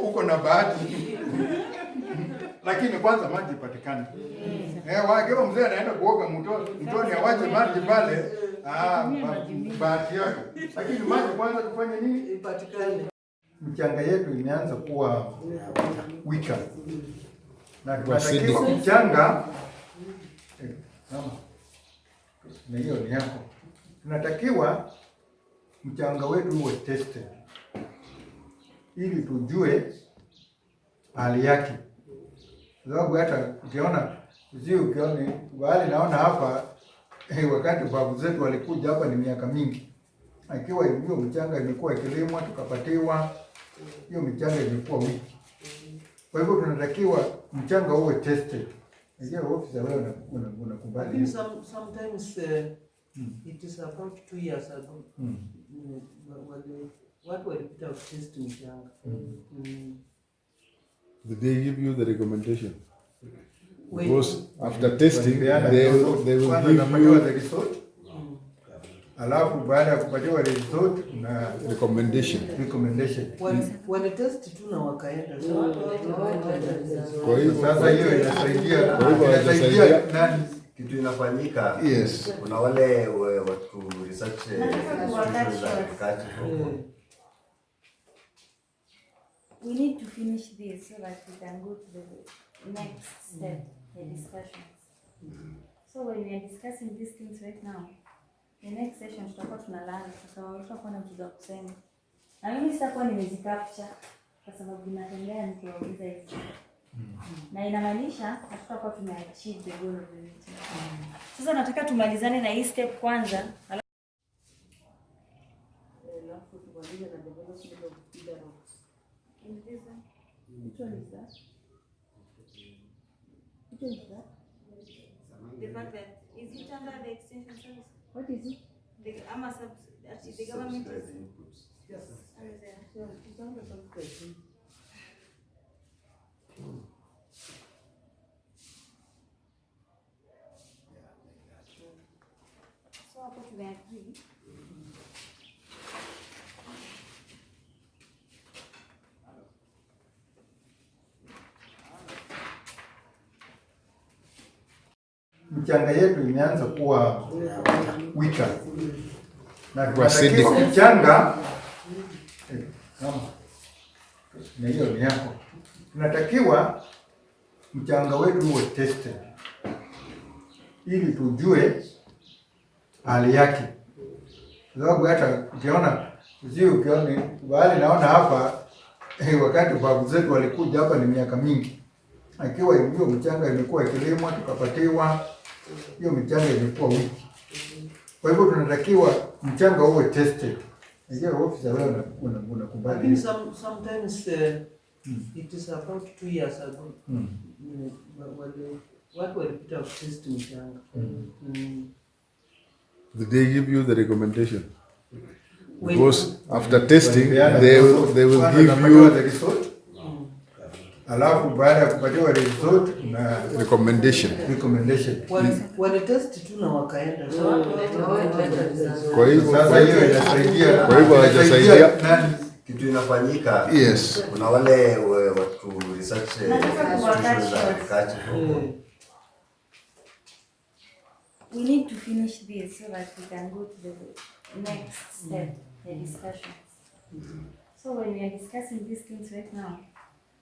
uko na bahati. Lakini kwanza maji ipatikane. Wakiwa mzee anaenda kuoga mtoni awache maji pale, bahati yako. Lakini maji kwanza tufanye nini? Ipatikane. Mchanga yetu imeanza kuwa weaker. Na tunatakiwa mchanga, na hiyo ni yako. Tunatakiwa mchanga wetu uwe tested ili tujue hali yake. Sababu hata ukiona bali naona hapa wakati babu zetu walikuja hapa ni miaka mingi. Akiwa hiyo mchanga imekuwa ikilimwa tukapatiwa, hiyo mchanga imekuwa wiki. Kwa hivyo tunatakiwa mchanga uwe tested. Ndio ofisa wewe unakubali. Sometimes it is about 2 years ago. Watu walipita test mchanga. Did they give you the recommendation? Because after testing they will give you the result. Alafu baada ya kupatiwa result na recommendation. Wale test tu na wakaenda. Kwa hivyo sasa hiyo inasaidia. Inasaidia nani? Kitu inafanyika. Yes. Kuna wale watu research institutions za agriculture. We need to finish this so that we can go to the next step, the discussions. So when we are discussing these things right now, the next session tutakuwa tunalala kwa sababu tutakuwa na vitu za kusema. Na mimi sitakuwa nimezicapture kwa sababu natembea nikiwauliza hizi. Na inamaanisha hatutakuwa tumeachieve the goal of the meeting. Sasa nataka tumalizane na hii step kwanza. Alafu tumalize na development of feeder roads. Which one is that? Which one is that? The fact that is it under the extension service? What is it? The ama sub actually the government is inputs. Yes. Yeah, it's under subsidized. So hapo tumeagree. Mchanga yetu imeanza kuwa weaker. Na tunatakiwa mchanga, na hiyo ni yako. Tunatakiwa mchanga wetu uwe tested ili tujue hali yake. Sababu hata ukiona bali naona hapa wakati babu zetu walikuja hapa ni miaka mingi. Akiwa hiyo mchanga imekuwa ikilimwa tukapatiwa, Hiyo mchanga imekuwa wiki. Kwa hivyo tunatakiwa mchanga uwe tested. Najua officer wewe unakubali. Lakini sometimes it is about 2 years ago. Watu walipita test mchanga. Did they give you the recommendation? Because after testing they will give you the result. Alafu baada ya kupatiwa result na recommendation. Walitest tu na wakaenda. Kwa hivyo sasa hiyo inasaidia. Kwa hivyo hajasaidia kitu inafanyika. Yes. Kuna wale watu research institutions za agriculture. We need to finish this so that we can go to the next step, the discussions. So when we are discussing these things right now,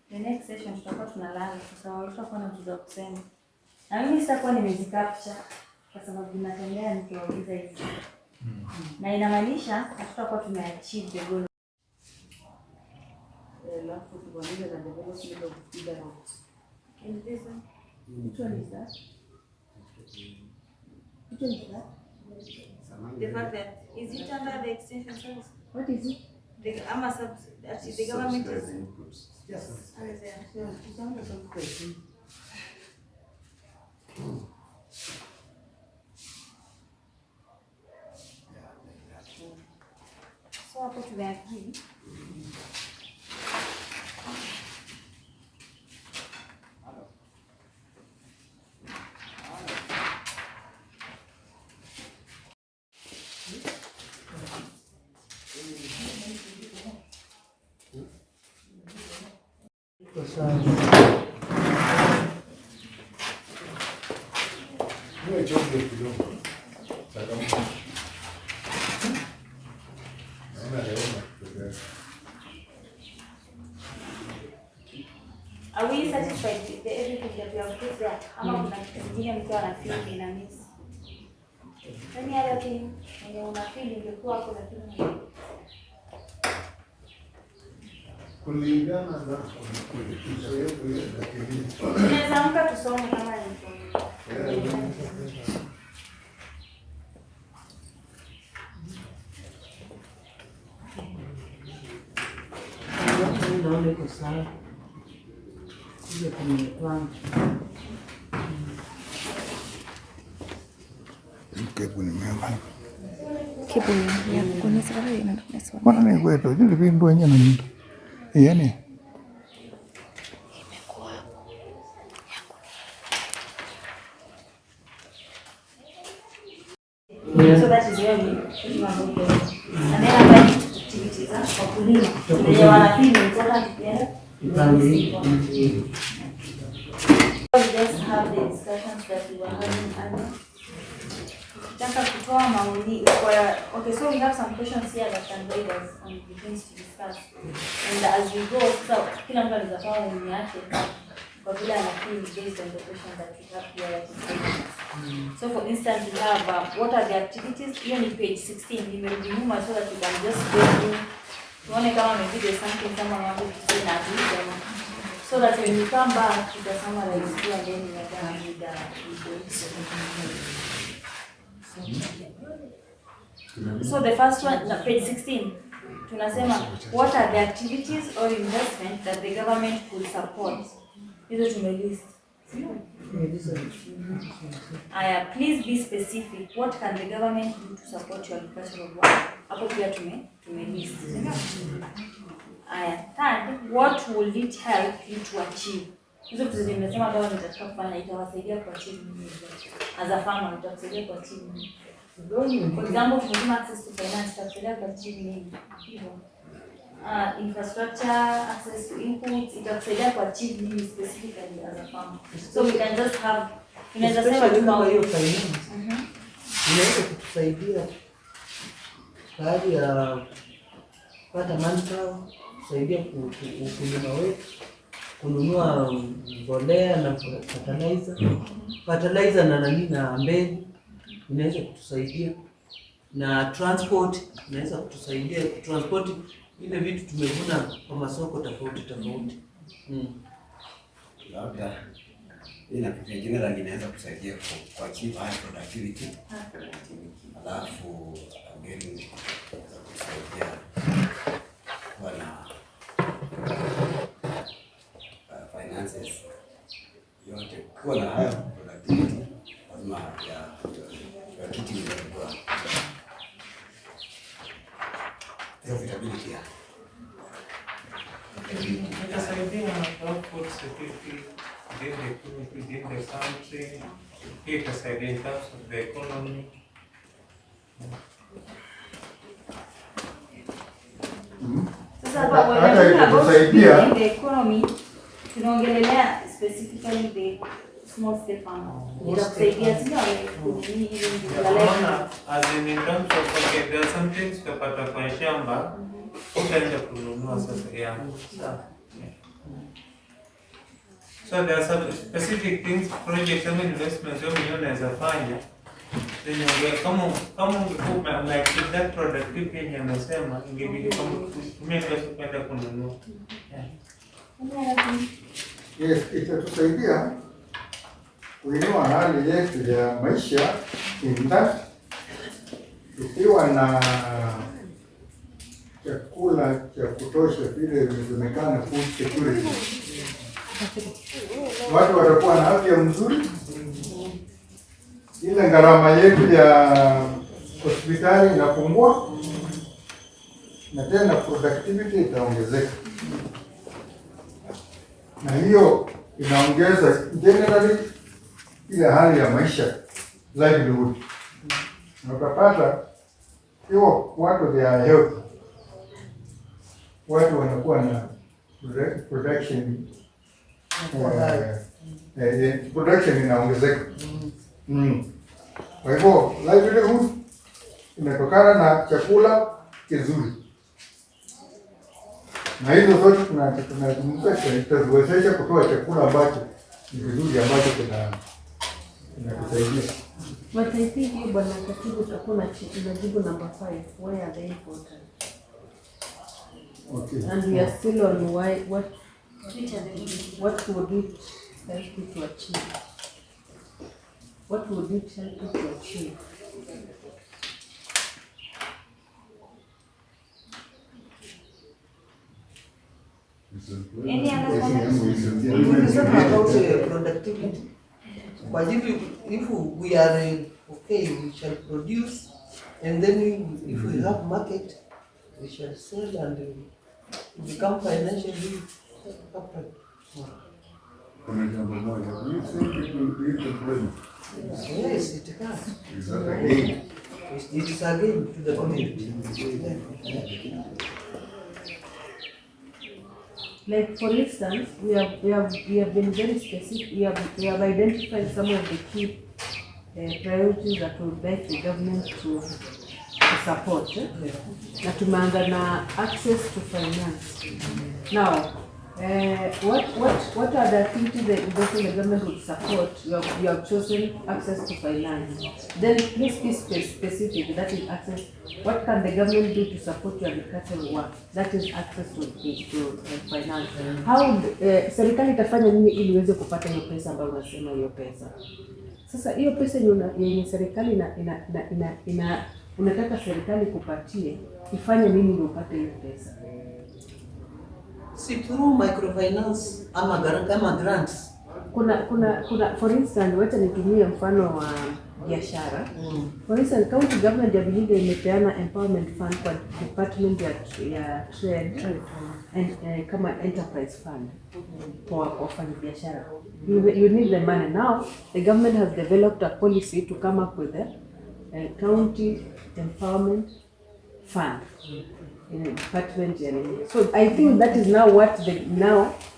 the next session tutakuwa tunalala kwa sababu tutakuwa na vitu za kusema. Na mimi sitakuwa nimezicapture kwa sababu natembea nikiwauliza hizi. Na inamaanisha hatutakuwa tumeachieve the goal. Alafu tuanze na development of feeder roads. And this one, which one is that? Which one is that? The fact that is it under the extension service? What is it? The ama sub actually the government is inputs. Yes. Yeah, it's under subsidized. So hapo tumeagree. Are we satisfied with everything that we have put there? Ama kuna kitu kingine mtu ana feel ina miss? Any other thing yenye una feel ingekuwa hapo lakini kulingana na tunaweza amka tusome kama ni. Naona iko sawa. Ile tumepanga. Mbona ni kwetu jili vindu wenyewe na nyingi. Yani so that is where we and then after activities wakulima wenye wanafeel important pia. We just have the discussions that we were having earlier. Ukitaka kutoa maoni kwa, okay, so we have some questions here that can guide us on the things to discuss. And as we go, sasa kila mtu anaweza toa maoni yake kwa vile ana feel based on the question that we have here that is guiding us. So for instance, we have what are the activities? Hiyo ni page 16. Nimerudi nyuma so that we can just go through. Tuone kama maybe there's something someone wanted to say na hatujaona. So that when we come back, we can summarize too and then we are done with the So the first one, no, page 16, tunasema what are the activities or investment that the government could support? Hizo tumelist. Aya, please be specific. What can the government do to support your agricultural work? Hapo pia tumelist. Aya, third, what will it help you to achieve? Hizo vitu nimesema government itataka kufanya itawasaidia kuachieve nini? As a farmer itakusaidia kuachieve nini? For example, tunasema access to finance itakusaidia kuachieve nini? Hivyo. Infrastructure, access to inputs, itakusaidia kuachieve nini specifically as a farmer? So we can just have, tunaweza sema tu kama hiyo finance. Inaweza kutusaidia baadhi ya kupata manpower, kusaidia ukulima wetu, kununua mbolea na fertilizer na nani na mbegu inaweza kutusaidia, na transport inaweza kutusaidia transport ile vitu tumevuna kwa masoko tofauti tofauti. Labda Mimi nafikiria generally inaweza kusaidia ku achieve high productivity. Alafu again inaweza kusaidia kuwa na finances yote. Kuwa na high productivity lazima ya kitu inakuwa profitability ya Itasaidia na food security within the community, within the country. Pia itasaidia in terms of the economy. Sasa hapa when we're talking about building the economy, tunaongelelea specifically the small scale farmer. Itakusaidia sio kunini even the Unaona, as in terms of, okay, there are some things utapata kwa shamba utaenda kununua sasa, yeah. So there are some specific things, projects ama investments wewe mwenyewe unaweza fanya zenye kama ungekuwa like with that productivity yenye amesema, ingebidi kama utumie pesa kwenda kununua. Yeah. Yes, itatusaidia kuinua hali yetu ya maisha in that tukiwa na chakula cha kutosha vile imesemekana food security, watu watakuwa na afya mzuri. Ile gharama yetu ya hospitali inapungua na tena productivity itaongezeka, na hiyo inaongeza generally ile hali ya maisha, livelihood. Na utapata hiyo watu they are healthy, watu wanakuwa na production, production inaongezeka. Kwa hivyo livelihood inatokana na chakula kizuri, na hizo zote tunazungumza itatuwezesha kutoa chakula ambacho ni kizuri, ambacho kinatusaidia. But I think hiyo bwana katibu utakuwa unajibu number 5, why are they important? Okay. And we are still on why, what would it help you to achieve? What would it help you to achieve? Any other comments? Ukisema about productivity, kwa hivyo if we are okay, we shall produce, and then if we have market, we shall sell and become financially upright. Kuna jambo moja, do you think it will create employment? Yes, it can. Is that a gain? It is a gain to the community. Like for instance, we have been very specific. We have identified some of the key priorities that would like the government to support. Na tumeanza na access to finance. Now, what are the activities that the government would support? You have chosen access to finance. Then please be specific. That is access. What can the government do to support your agricultural work? That is access to finance. How serikali itafanya nini ili iweze kupata hiyo pesa ambayo unasema hiyo pesa? Sasa hiyo pesa yenye serikali ina unataka serikali kupatie, ifanye nini ndio upate hiyo pesa? Si through microfinance ama grants. Kuna for instance, wacha nitumie mfano wa biashara. For instance, county government ya Vihiga imepeana empowerment fund kwa department ya trade and kama enterprise fund kwa wafanyabiashara. You need the money now. The government has developed a policy to come up with a county empowerment fund in department. So I think that is now what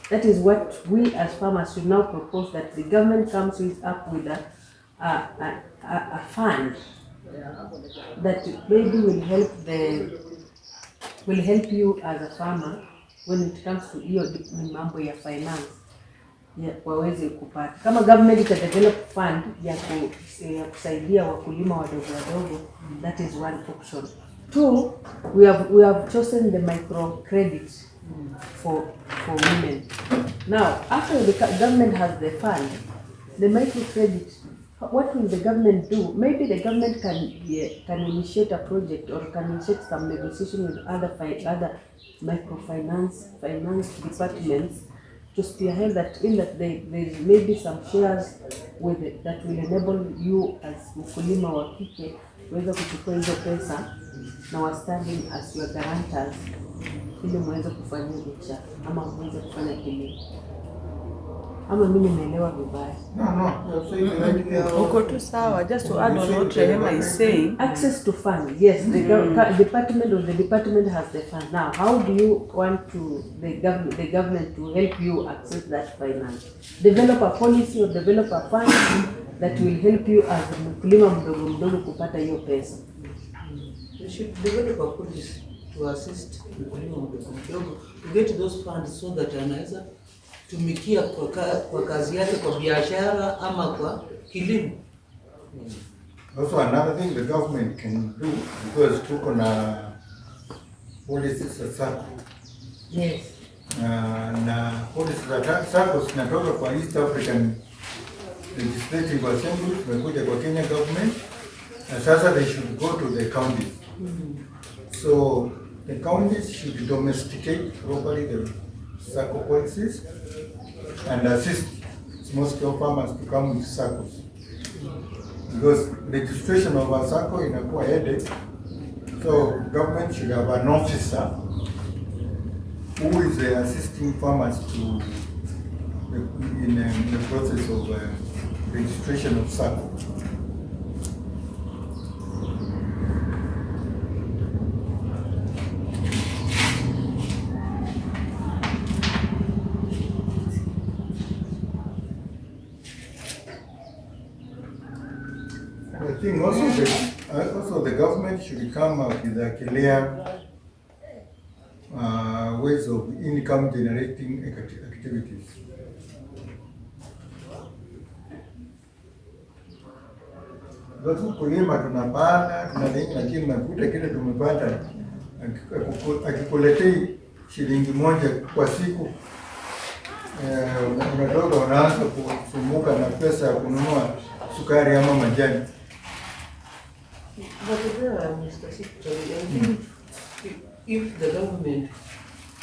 that is what we as farmers should now propose, that the government comes up with a fund that maybe will help you as a farmer when it comes to hiyo mambo ya finance, waweze kupata. Kama government ita develop fund ya kusaidia wakulima wadogo wadogo, that is one option. Two, we have chosen the microcredit for women. Now, after the government has the fund, The microcredit, what will the government do? Maybe the government can initiate a project or can initiate some negotiation with other microfinance finance departments to spearhead that, in that there may be some shares with it that will enable you as mkulima wa kike kuweza kuchukua hizo pesa na wa standing as your guarantors ili muweze kufanya biashara ama muweze kufanya kilimo. Ama mimi nimeelewa vibaya? No, you have said the right thing. Uko tu sawa. Just to add on what Rehema is saying. Access to funds, yes, the department or the department has the fund. Now, how do you want to the government to help you access that finance? Develop a policy or develop a fund that will help you as mkulima mdogo mdogo kupata hiyo pesa. We should develop a policy to assist mkulima mdogo mdogo to get those funds so that anaweza tumikia kwa kazi yake, kwa biashara ama kwa kilimo. Also another thing the government can do, because tuko na policies za SACCO. Yes. Na policies za SACCO zinatoka kwa East African Legislative Assembly, zimekuja kwa Kenya government, na sasa they should go to the counties. So the counties should domesticate properly the SACCO policies and assist small scale farmers to come with SACCOs. Because registration of a SACCO inakuwa headache, so government should have an officer who is assisting farmers to in the process of registration of SACCO. I think also the government should come up with a clear ways of income generating activities. Because kulima tunapanda, tunalima, lakini unakuta kile tumepanda akikuletei shilingi moja kwa siku, unatoka unaanza kusumbuka na pesa ya kununua sukari ama majani. But there, Mr. Secretary, I think if the government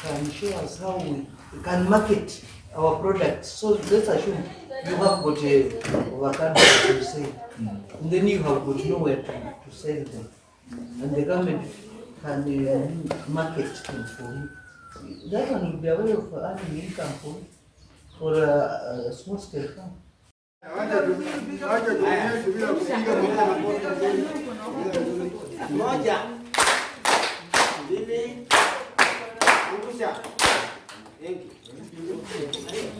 can show us how we can market our products, so let's assume you have got a avocado to sell, and then you have got nowhere to sell them, and the government can market them for you. That one will be a way of earning income for a small scale farm. Moja, mbili, angusha. Thank you.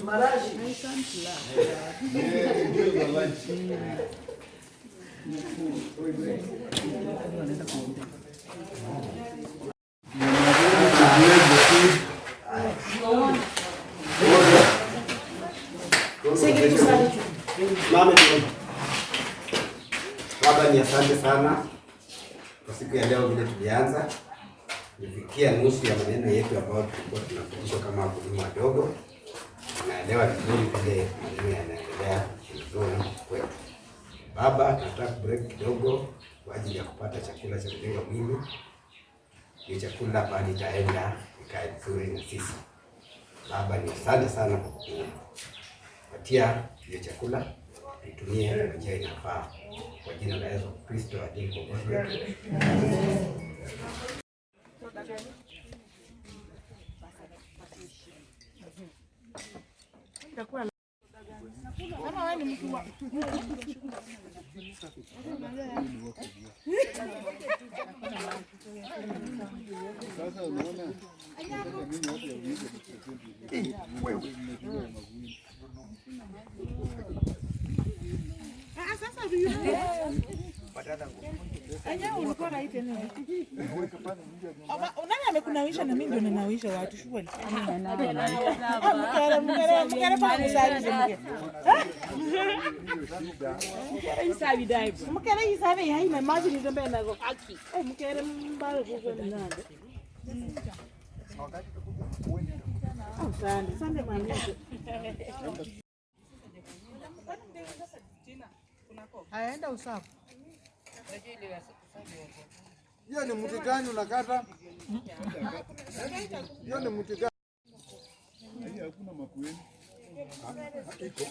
Marashi. Baba, ni asante sana kwa siku ya leo vile tulianza. Tulifikia nusu ya maneno yetu ambayo tulikuwa tunafundishwa kama wakulima wadogo. Tunaelewa vizuri vile maneno yanaendelea vizuri kwetu. Baba, tunataka break kidogo kwa ajili ya kupata chakula cha kujenga mwili. Ni chakula bali itaenda ikae vizuri na sisi. Baba, ni asante sana kwa kupatia hiyo chakula. Tutumie kwa njia inafaa. Kwa jina la Yesu Kristo aliye Mwokozi wetu. Sasa unaona nataka mimi watu wewe. Nani amekunawisha na mimi ndio ninawisha watu shughuli. Mkere pa msaidize mkere. Mkere isabi dai. Mkere isabi hai na maji ni zembe na go. Mkere mbalo go mnande. Asante. Asante mama. Aenda usafi. Hiyo ni mti gani unakata? Hiyo ni mti gani? Hakuna makueni. Iko.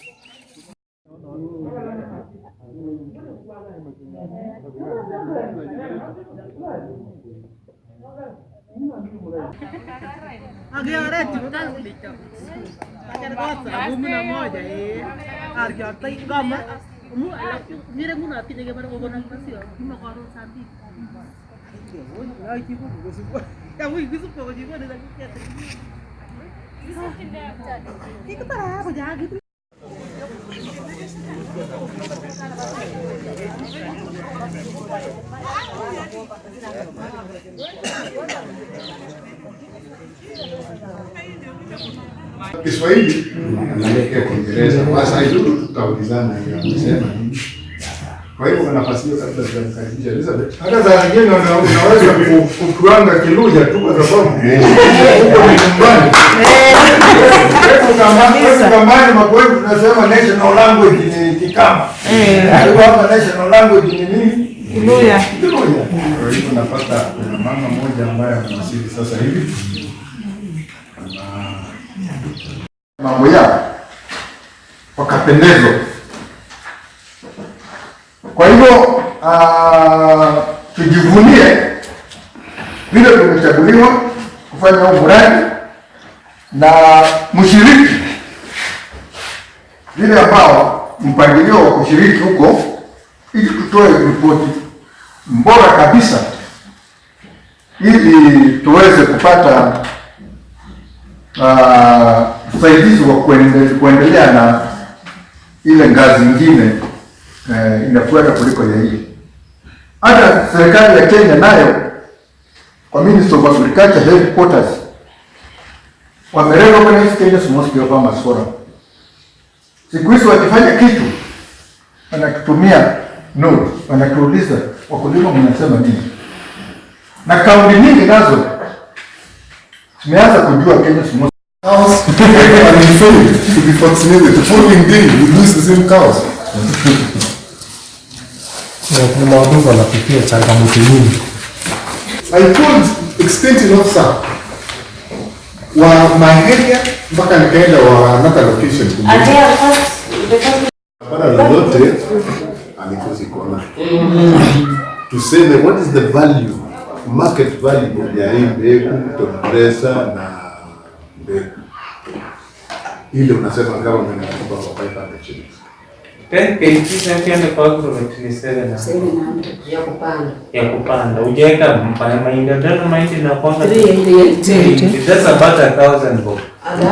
Kiswahili na Kiingereza. Sasa hizo tutaulizana hiyo amesema nini. Kwa hivyo kwa nafasi hiyo kabla sijamkaribisha Elizabeth. Hata saa nyingine unaweza kutwanga Kiluya tu kwa sababu huko ni nyumbani. Kwetu Makueni tunasema national language ni Kikamba. Kwa hapa national language ni nini? Kiluya. Kiluya. Kwa hivyo napata kuna mama mmoja ambaye amewasili sasa hivi. Mambo yao wakapendezwa. Kwa hivyo tujivunie vile tumechaguliwa kufanya huu mradi na mshiriki vile ambao mpangilio wa kushiriki huko, ili tutoe ripoti bora kabisa, ili tuweze kupata usaidizi wa kuendelea na ile ngazi nyingine inafuata kuliko ya hii. Hata serikali ya Kenya nayo kwa Ministry of Agriculture headquarters wamerecognize Kenya Small Scale Farmers Forum. Siku hizi wakifanya kitu wanatutumia note, wanatuuliza wakulima mnasema nini, na kaunti nyingi nazo tumeanza kujua Kenya Small cows and we failed to be vaccinated. The following day we lose the same cows. Wakulima wadogo wanapitia changamoto nyingi. I told extension officer wa my area mpaka nikaenda wa another location. Bara lolote alikosi kona. Tuseme what is the value, market value ya hii mbegu, top na mbegu. Ile unasema government inakupa kwa 500 shillings. 10 kg ukienda kwa agrovet ni 700 ya kupanda. Ya kupanda. Hujaweka mahindi tena, mahindi na kwanga. 380. That's about 1000 bob.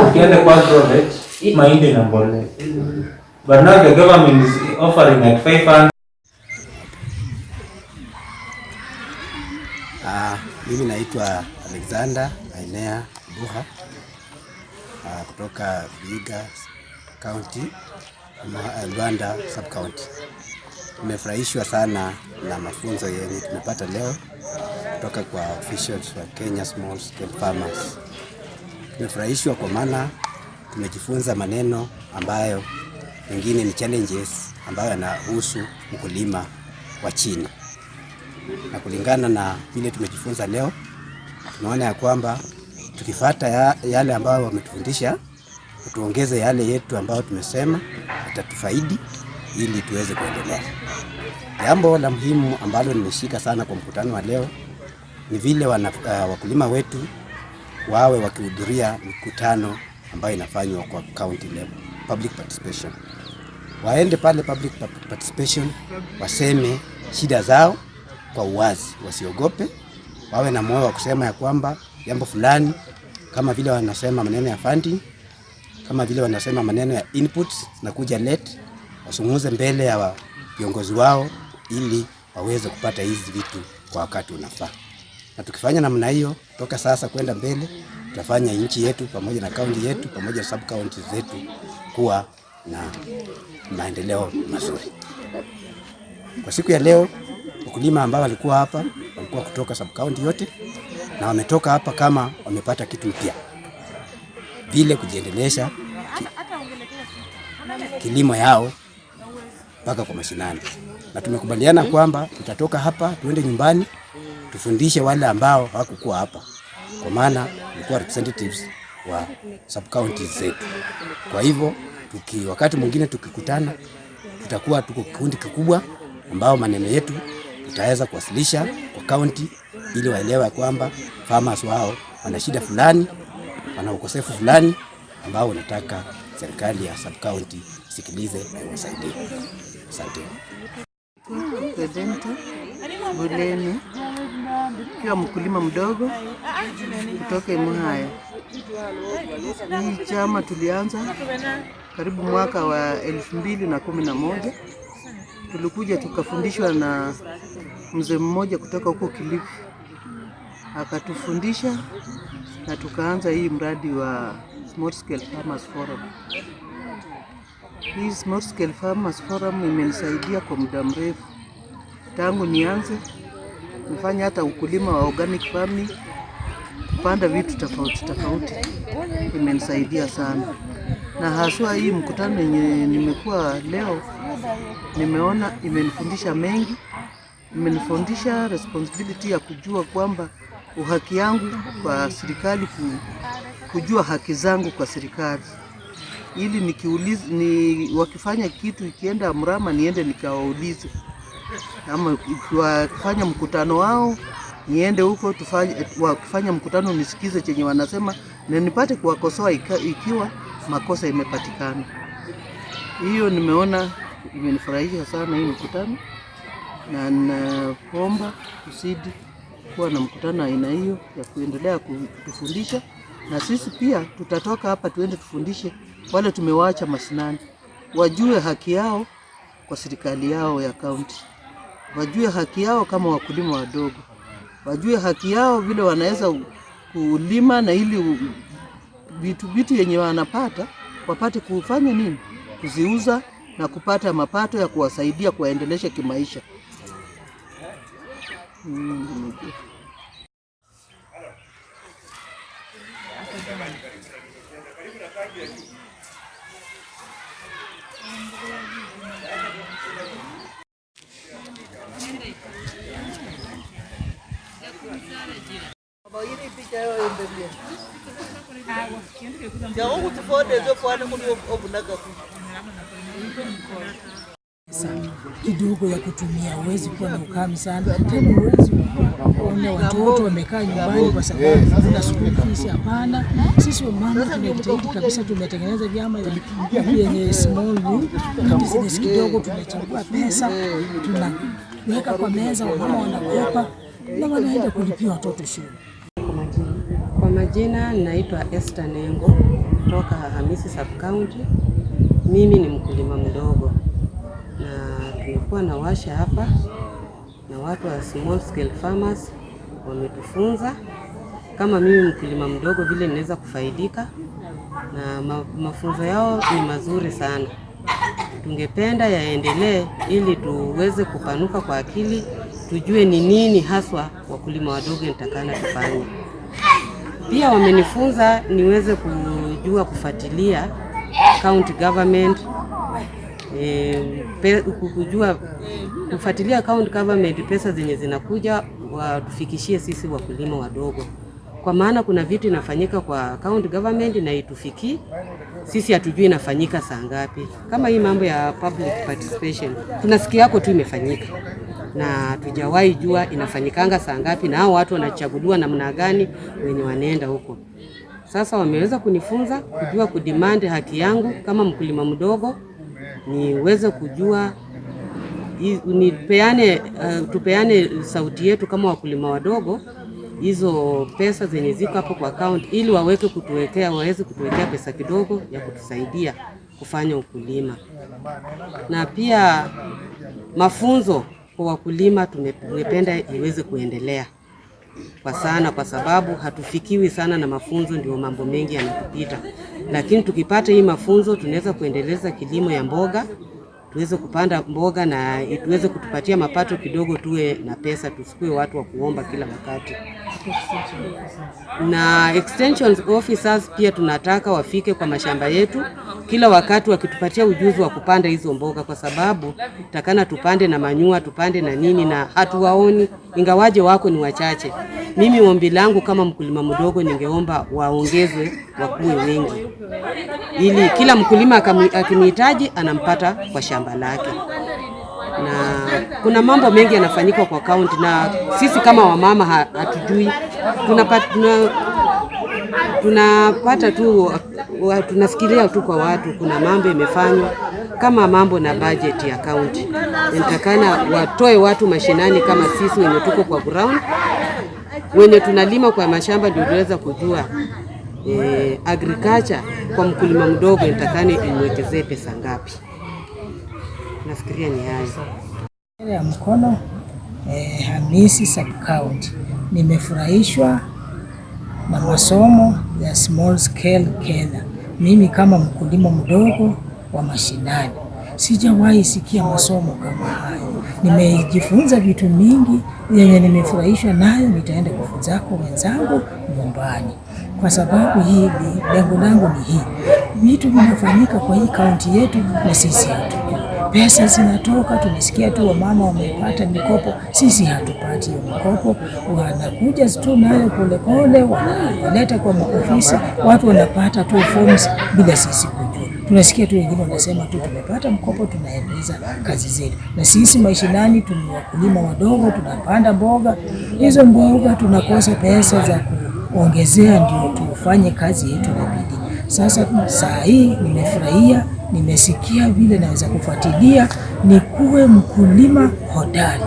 Ukienda kwa agrovet mahindi na mbolea. But now the government is offering at 500. Mimi naitwa Alexander Ainea Buha kutoka Vihiga County, Luanda Sub County. Tumefurahishwa sana na mafunzo yenye tumepata leo kutoka kwa officials wa Kenya Small Scale Farmers. Tumefurahishwa kwa maana tumejifunza maneno ambayo mengine ni challenges ambayo yanahusu mkulima wa chini. Na kulingana na vile tumejifunza leo, tunaona ya kwamba tukifuata yale ambayo wametufundisha, tuongeze yale yetu ambayo tumesema itatufaidi ili tuweze kuendelea. Jambo la muhimu ambalo nimeshika sana kwa mkutano wa leo ni vile wakulima wetu wawe wakihudhuria mikutano ambayo inafanywa kwa county level, public participation. Waende pale public participation, waseme shida zao kwa uwazi, wasiogope, wawe na moyo wa kusema ya kwamba jambo fulani, kama vile wanasema maneno ya funding, kama vile wanasema maneno ya inputs na kuja late, wasungumuze mbele ya viongozi wao ili waweze kupata hizi vitu kwa wakati unafaa. Na tukifanya namna hiyo toka sasa kwenda mbele, tutafanya nchi yetu pamoja na county yetu pamoja na sub county zetu kuwa na maendeleo mazuri. Kwa siku ya leo, wakulima ambao walikuwa hapa walikuwa kutoka sub county yote, na wametoka hapa kama wamepata kitu mpya, vile kujiendelesha kilimo yao mpaka kwa mashinani. Na tumekubaliana kwamba tutatoka hapa tuende nyumbani tufundishe wale ambao hawakukuwa hapa, kwa maana tulikuwa representatives wa sub counties zetu. Kwa hivyo wakati mwingine tukikutana, tutakuwa tuko kikundi kikubwa ambao maneno yetu tutaweza kuwasilisha kwa county ili waelewe kwamba farmers wao wana shida fulani, wana ukosefu fulani ambao wanataka serikali ya sub county isikilize na iwasaidie. Asante. Redenta Buleni, kiwa mkulima mdogo kutoka Imuhaya. Hii chama tulianza karibu mwaka wa 2011. Tulikuja tukafundishwa na mzee mmoja kutoka huko Kilifi, akatufundisha na tukaanza hii mradi wa Small Scale Farmers Forum. Hii Small Scale Farmers Forum imenisaidia kwa muda mrefu tangu nianze nifanye hata ukulima wa organic farming, kupanda vitu tofauti tofauti, imenisaidia sana, na haswa hii mkutano yenye nimekuwa leo, nimeona imenifundisha mengi. Imenifundisha responsibility ya kujua kwamba uhaki yangu kwa serikali, kujua haki zangu kwa serikali, ili nikiuliza, wakifanya kitu ikienda mrama niende nikawaulize, ama wakifanya mkutano wao niende huko tufanye, wakifanya mkutano nisikize chenye wanasema na nipate kuwakosoa ikiwa makosa imepatikana. Hiyo nimeona imenifurahisha sana hii mkutano, na naomba tusidi kuwa na mkutano aina hiyo ya kuendelea kutufundisha, na sisi pia tutatoka hapa tuende tufundishe wale tumewaacha mashinani, wajue haki yao kwa serikali yao ya kaunti, wajue haki yao kama wakulima wadogo, wajue haki yao vile wanaweza kulima, na ili vitu yenye wanapata wapate kufanya nini, kuziuza na kupata mapato ya kuwasaidia kuwaendelesha kimaisha. Kidogo ya kutumia, huwezi kuwa na ukame sana tena, huwezi kuona watoto wamekaa nyumbani kwa sababu hakuna school fees. Hapana, sisi wamama tunajitahidi kabisa, tumetengeneza vyama yenye small business kidogo, tunachukua pesa tunaweka kwa meza, wamama wanakopa na wanaenda kulipia watoto shule. Kwa majina naitwa Esther Nengo kutoka Hamisi Sub County. Mimi ni mkulima mdogo na tumekuwa na washa hapa na watu wa small scale farmers wametufunza kama mimi mkulima mdogo vile ninaweza kufaidika na mafunzo yao ni mazuri sana. Tungependa yaendelee ili tuweze kupanuka kwa akili, tujue ni nini haswa wakulima wadogo nitakana tufanye. Pia wamenifunza niweze kujua kufuatilia county government, kujua kufuatilia county government pesa zenye zinakuja watufikishie sisi wakulima wadogo. Kwa maana kuna vitu inafanyika kwa county government na itufiki sisi, hatujui inafanyika saa ngapi. Kama hii mambo ya public participation tunasikia yako tu imefanyika na hatujawahi jua inafanyikanga saa ngapi na hao watu wanachaguliwa namna gani wenye wanaenda huko. Sasa wameweza kunifunza kujua kudemand haki yangu kama mkulima mdogo, niweze kujua nipeane, tupeane sauti yetu kama wakulima wadogo, hizo pesa zenye ziko hapo kwa account ili waweze kutuwekea pesa kidogo ya kutusaidia kufanya ukulima. Na pia mafunzo kwa wakulima tungependa iweze kuendelea kwa sana, kwa sababu hatufikiwi sana na mafunzo, ndio mambo mengi yanatupita. Lakini tukipata hii mafunzo tunaweza kuendeleza kilimo ya mboga tuweze kupanda mboga na tuweze kutupatia mapato kidogo, tuwe na pesa, tusikue watu wa kuomba kila wakati. Na extension officers pia tunataka wafike kwa mashamba yetu kila wakati wakitupatia ujuzi wa kupanda hizo mboga, kwa sababu takana tupande na manyua, tupande na nini, na hatuwaoni, ingawaje wako ni wachache. Mimi ombi langu kama mkulima mdogo, ningeomba waongezwe, wakuwe wengi, ili kila mkulima akimhitaji anampata kwa shamba lake. Na kuna mambo mengi yanafanyika kwa kaunti na sisi kama wamama hatujui. Tunapata tu, tunasikilia tu kwa watu kuna mambo imefanywa kama mambo na budget ya kaunti. Inatakana watoe watu mashinani kama sisi wenye tuko kwa ground, wenye tunalima kwa mashamba, ndio tuweza kujua agriculture kwa mkulima mdogo inatakana imwekezee pesa ngapi. Nafikiria ni hayo. Ya mkono Hamisi Sub County. Nimefurahishwa na masomo ya Small Scale Kenya. Mimi kama mkulima mdogo wa mashinani sijawahi sikia masomo kama hayo. Nimejifunza vitu mingi yenye nimefurahishwa nayo, nitaenda kufunzako wenzangu nyumbani, kwa sababu hii lengo langu ni hii, vitu vinafanyika kwa hii kaunti yetu na sisi hatujui. Pesa zinatoka, tunasikia tu wamama wamepata mikopo, sisi hatupati hiyo mikopo. Wanakuja tu nayo polepole, wanaleta kwa maofisi, watu wanapata tu forms bila sisi kujua. Tunasikia tu wengine wanasema tu tumepata mkopo, tunaendeleza kazi zetu. Na sisi mashinani tuni wakulima wadogo, tunapanda mboga, hizo mboga tunakosa pesa za kuongezea ndio tufanye kazi yetu na bidii. Sasa saa hii nimefurahia, nimesikia vile naweza kufuatilia, nikuwe mkulima hodari,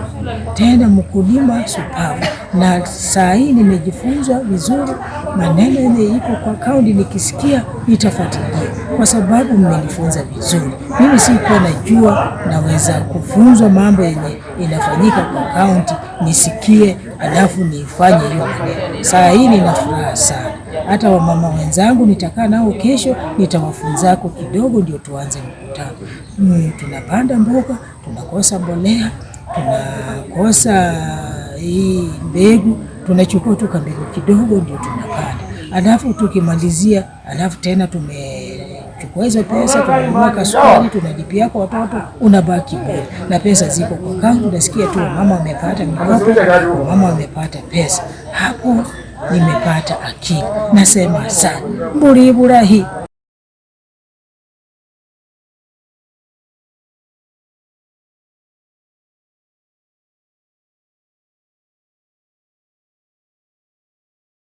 tena mkulima shupavu. Na saa hii nimejifunza vizuri maneno yenye iko kwa kaunti, nikisikia nitafuatilia kwa sababu mmenifunza vizuri. Mimi sikuwa najua naweza kufunzwa mambo yenye inafanyika kwa kaunti, nisikie alafu nifanye hiyo maneno. Saa hii nina furaha sana. Hata wamama wenzangu nitakaa nao kesho, nitawafunzako kidogo ndio tuanze mkutano. Tunapanda mboga, tunakosa mbolea, tunakosa hii mbegu, tunachukua tu kambegu kidogo ndio tunapanda. Alafu tukimalizia, alafu tena tumechukua hizo pesa, tunanunua kasukari, tunalipia kwa watoto, unabaki bure. Na pesa ziko kwa kaunti, unasikia tu mama wamepata mikopo, mama wamepata pesa. Hapo nimepata akili. Nasema sana. Mburi burahi.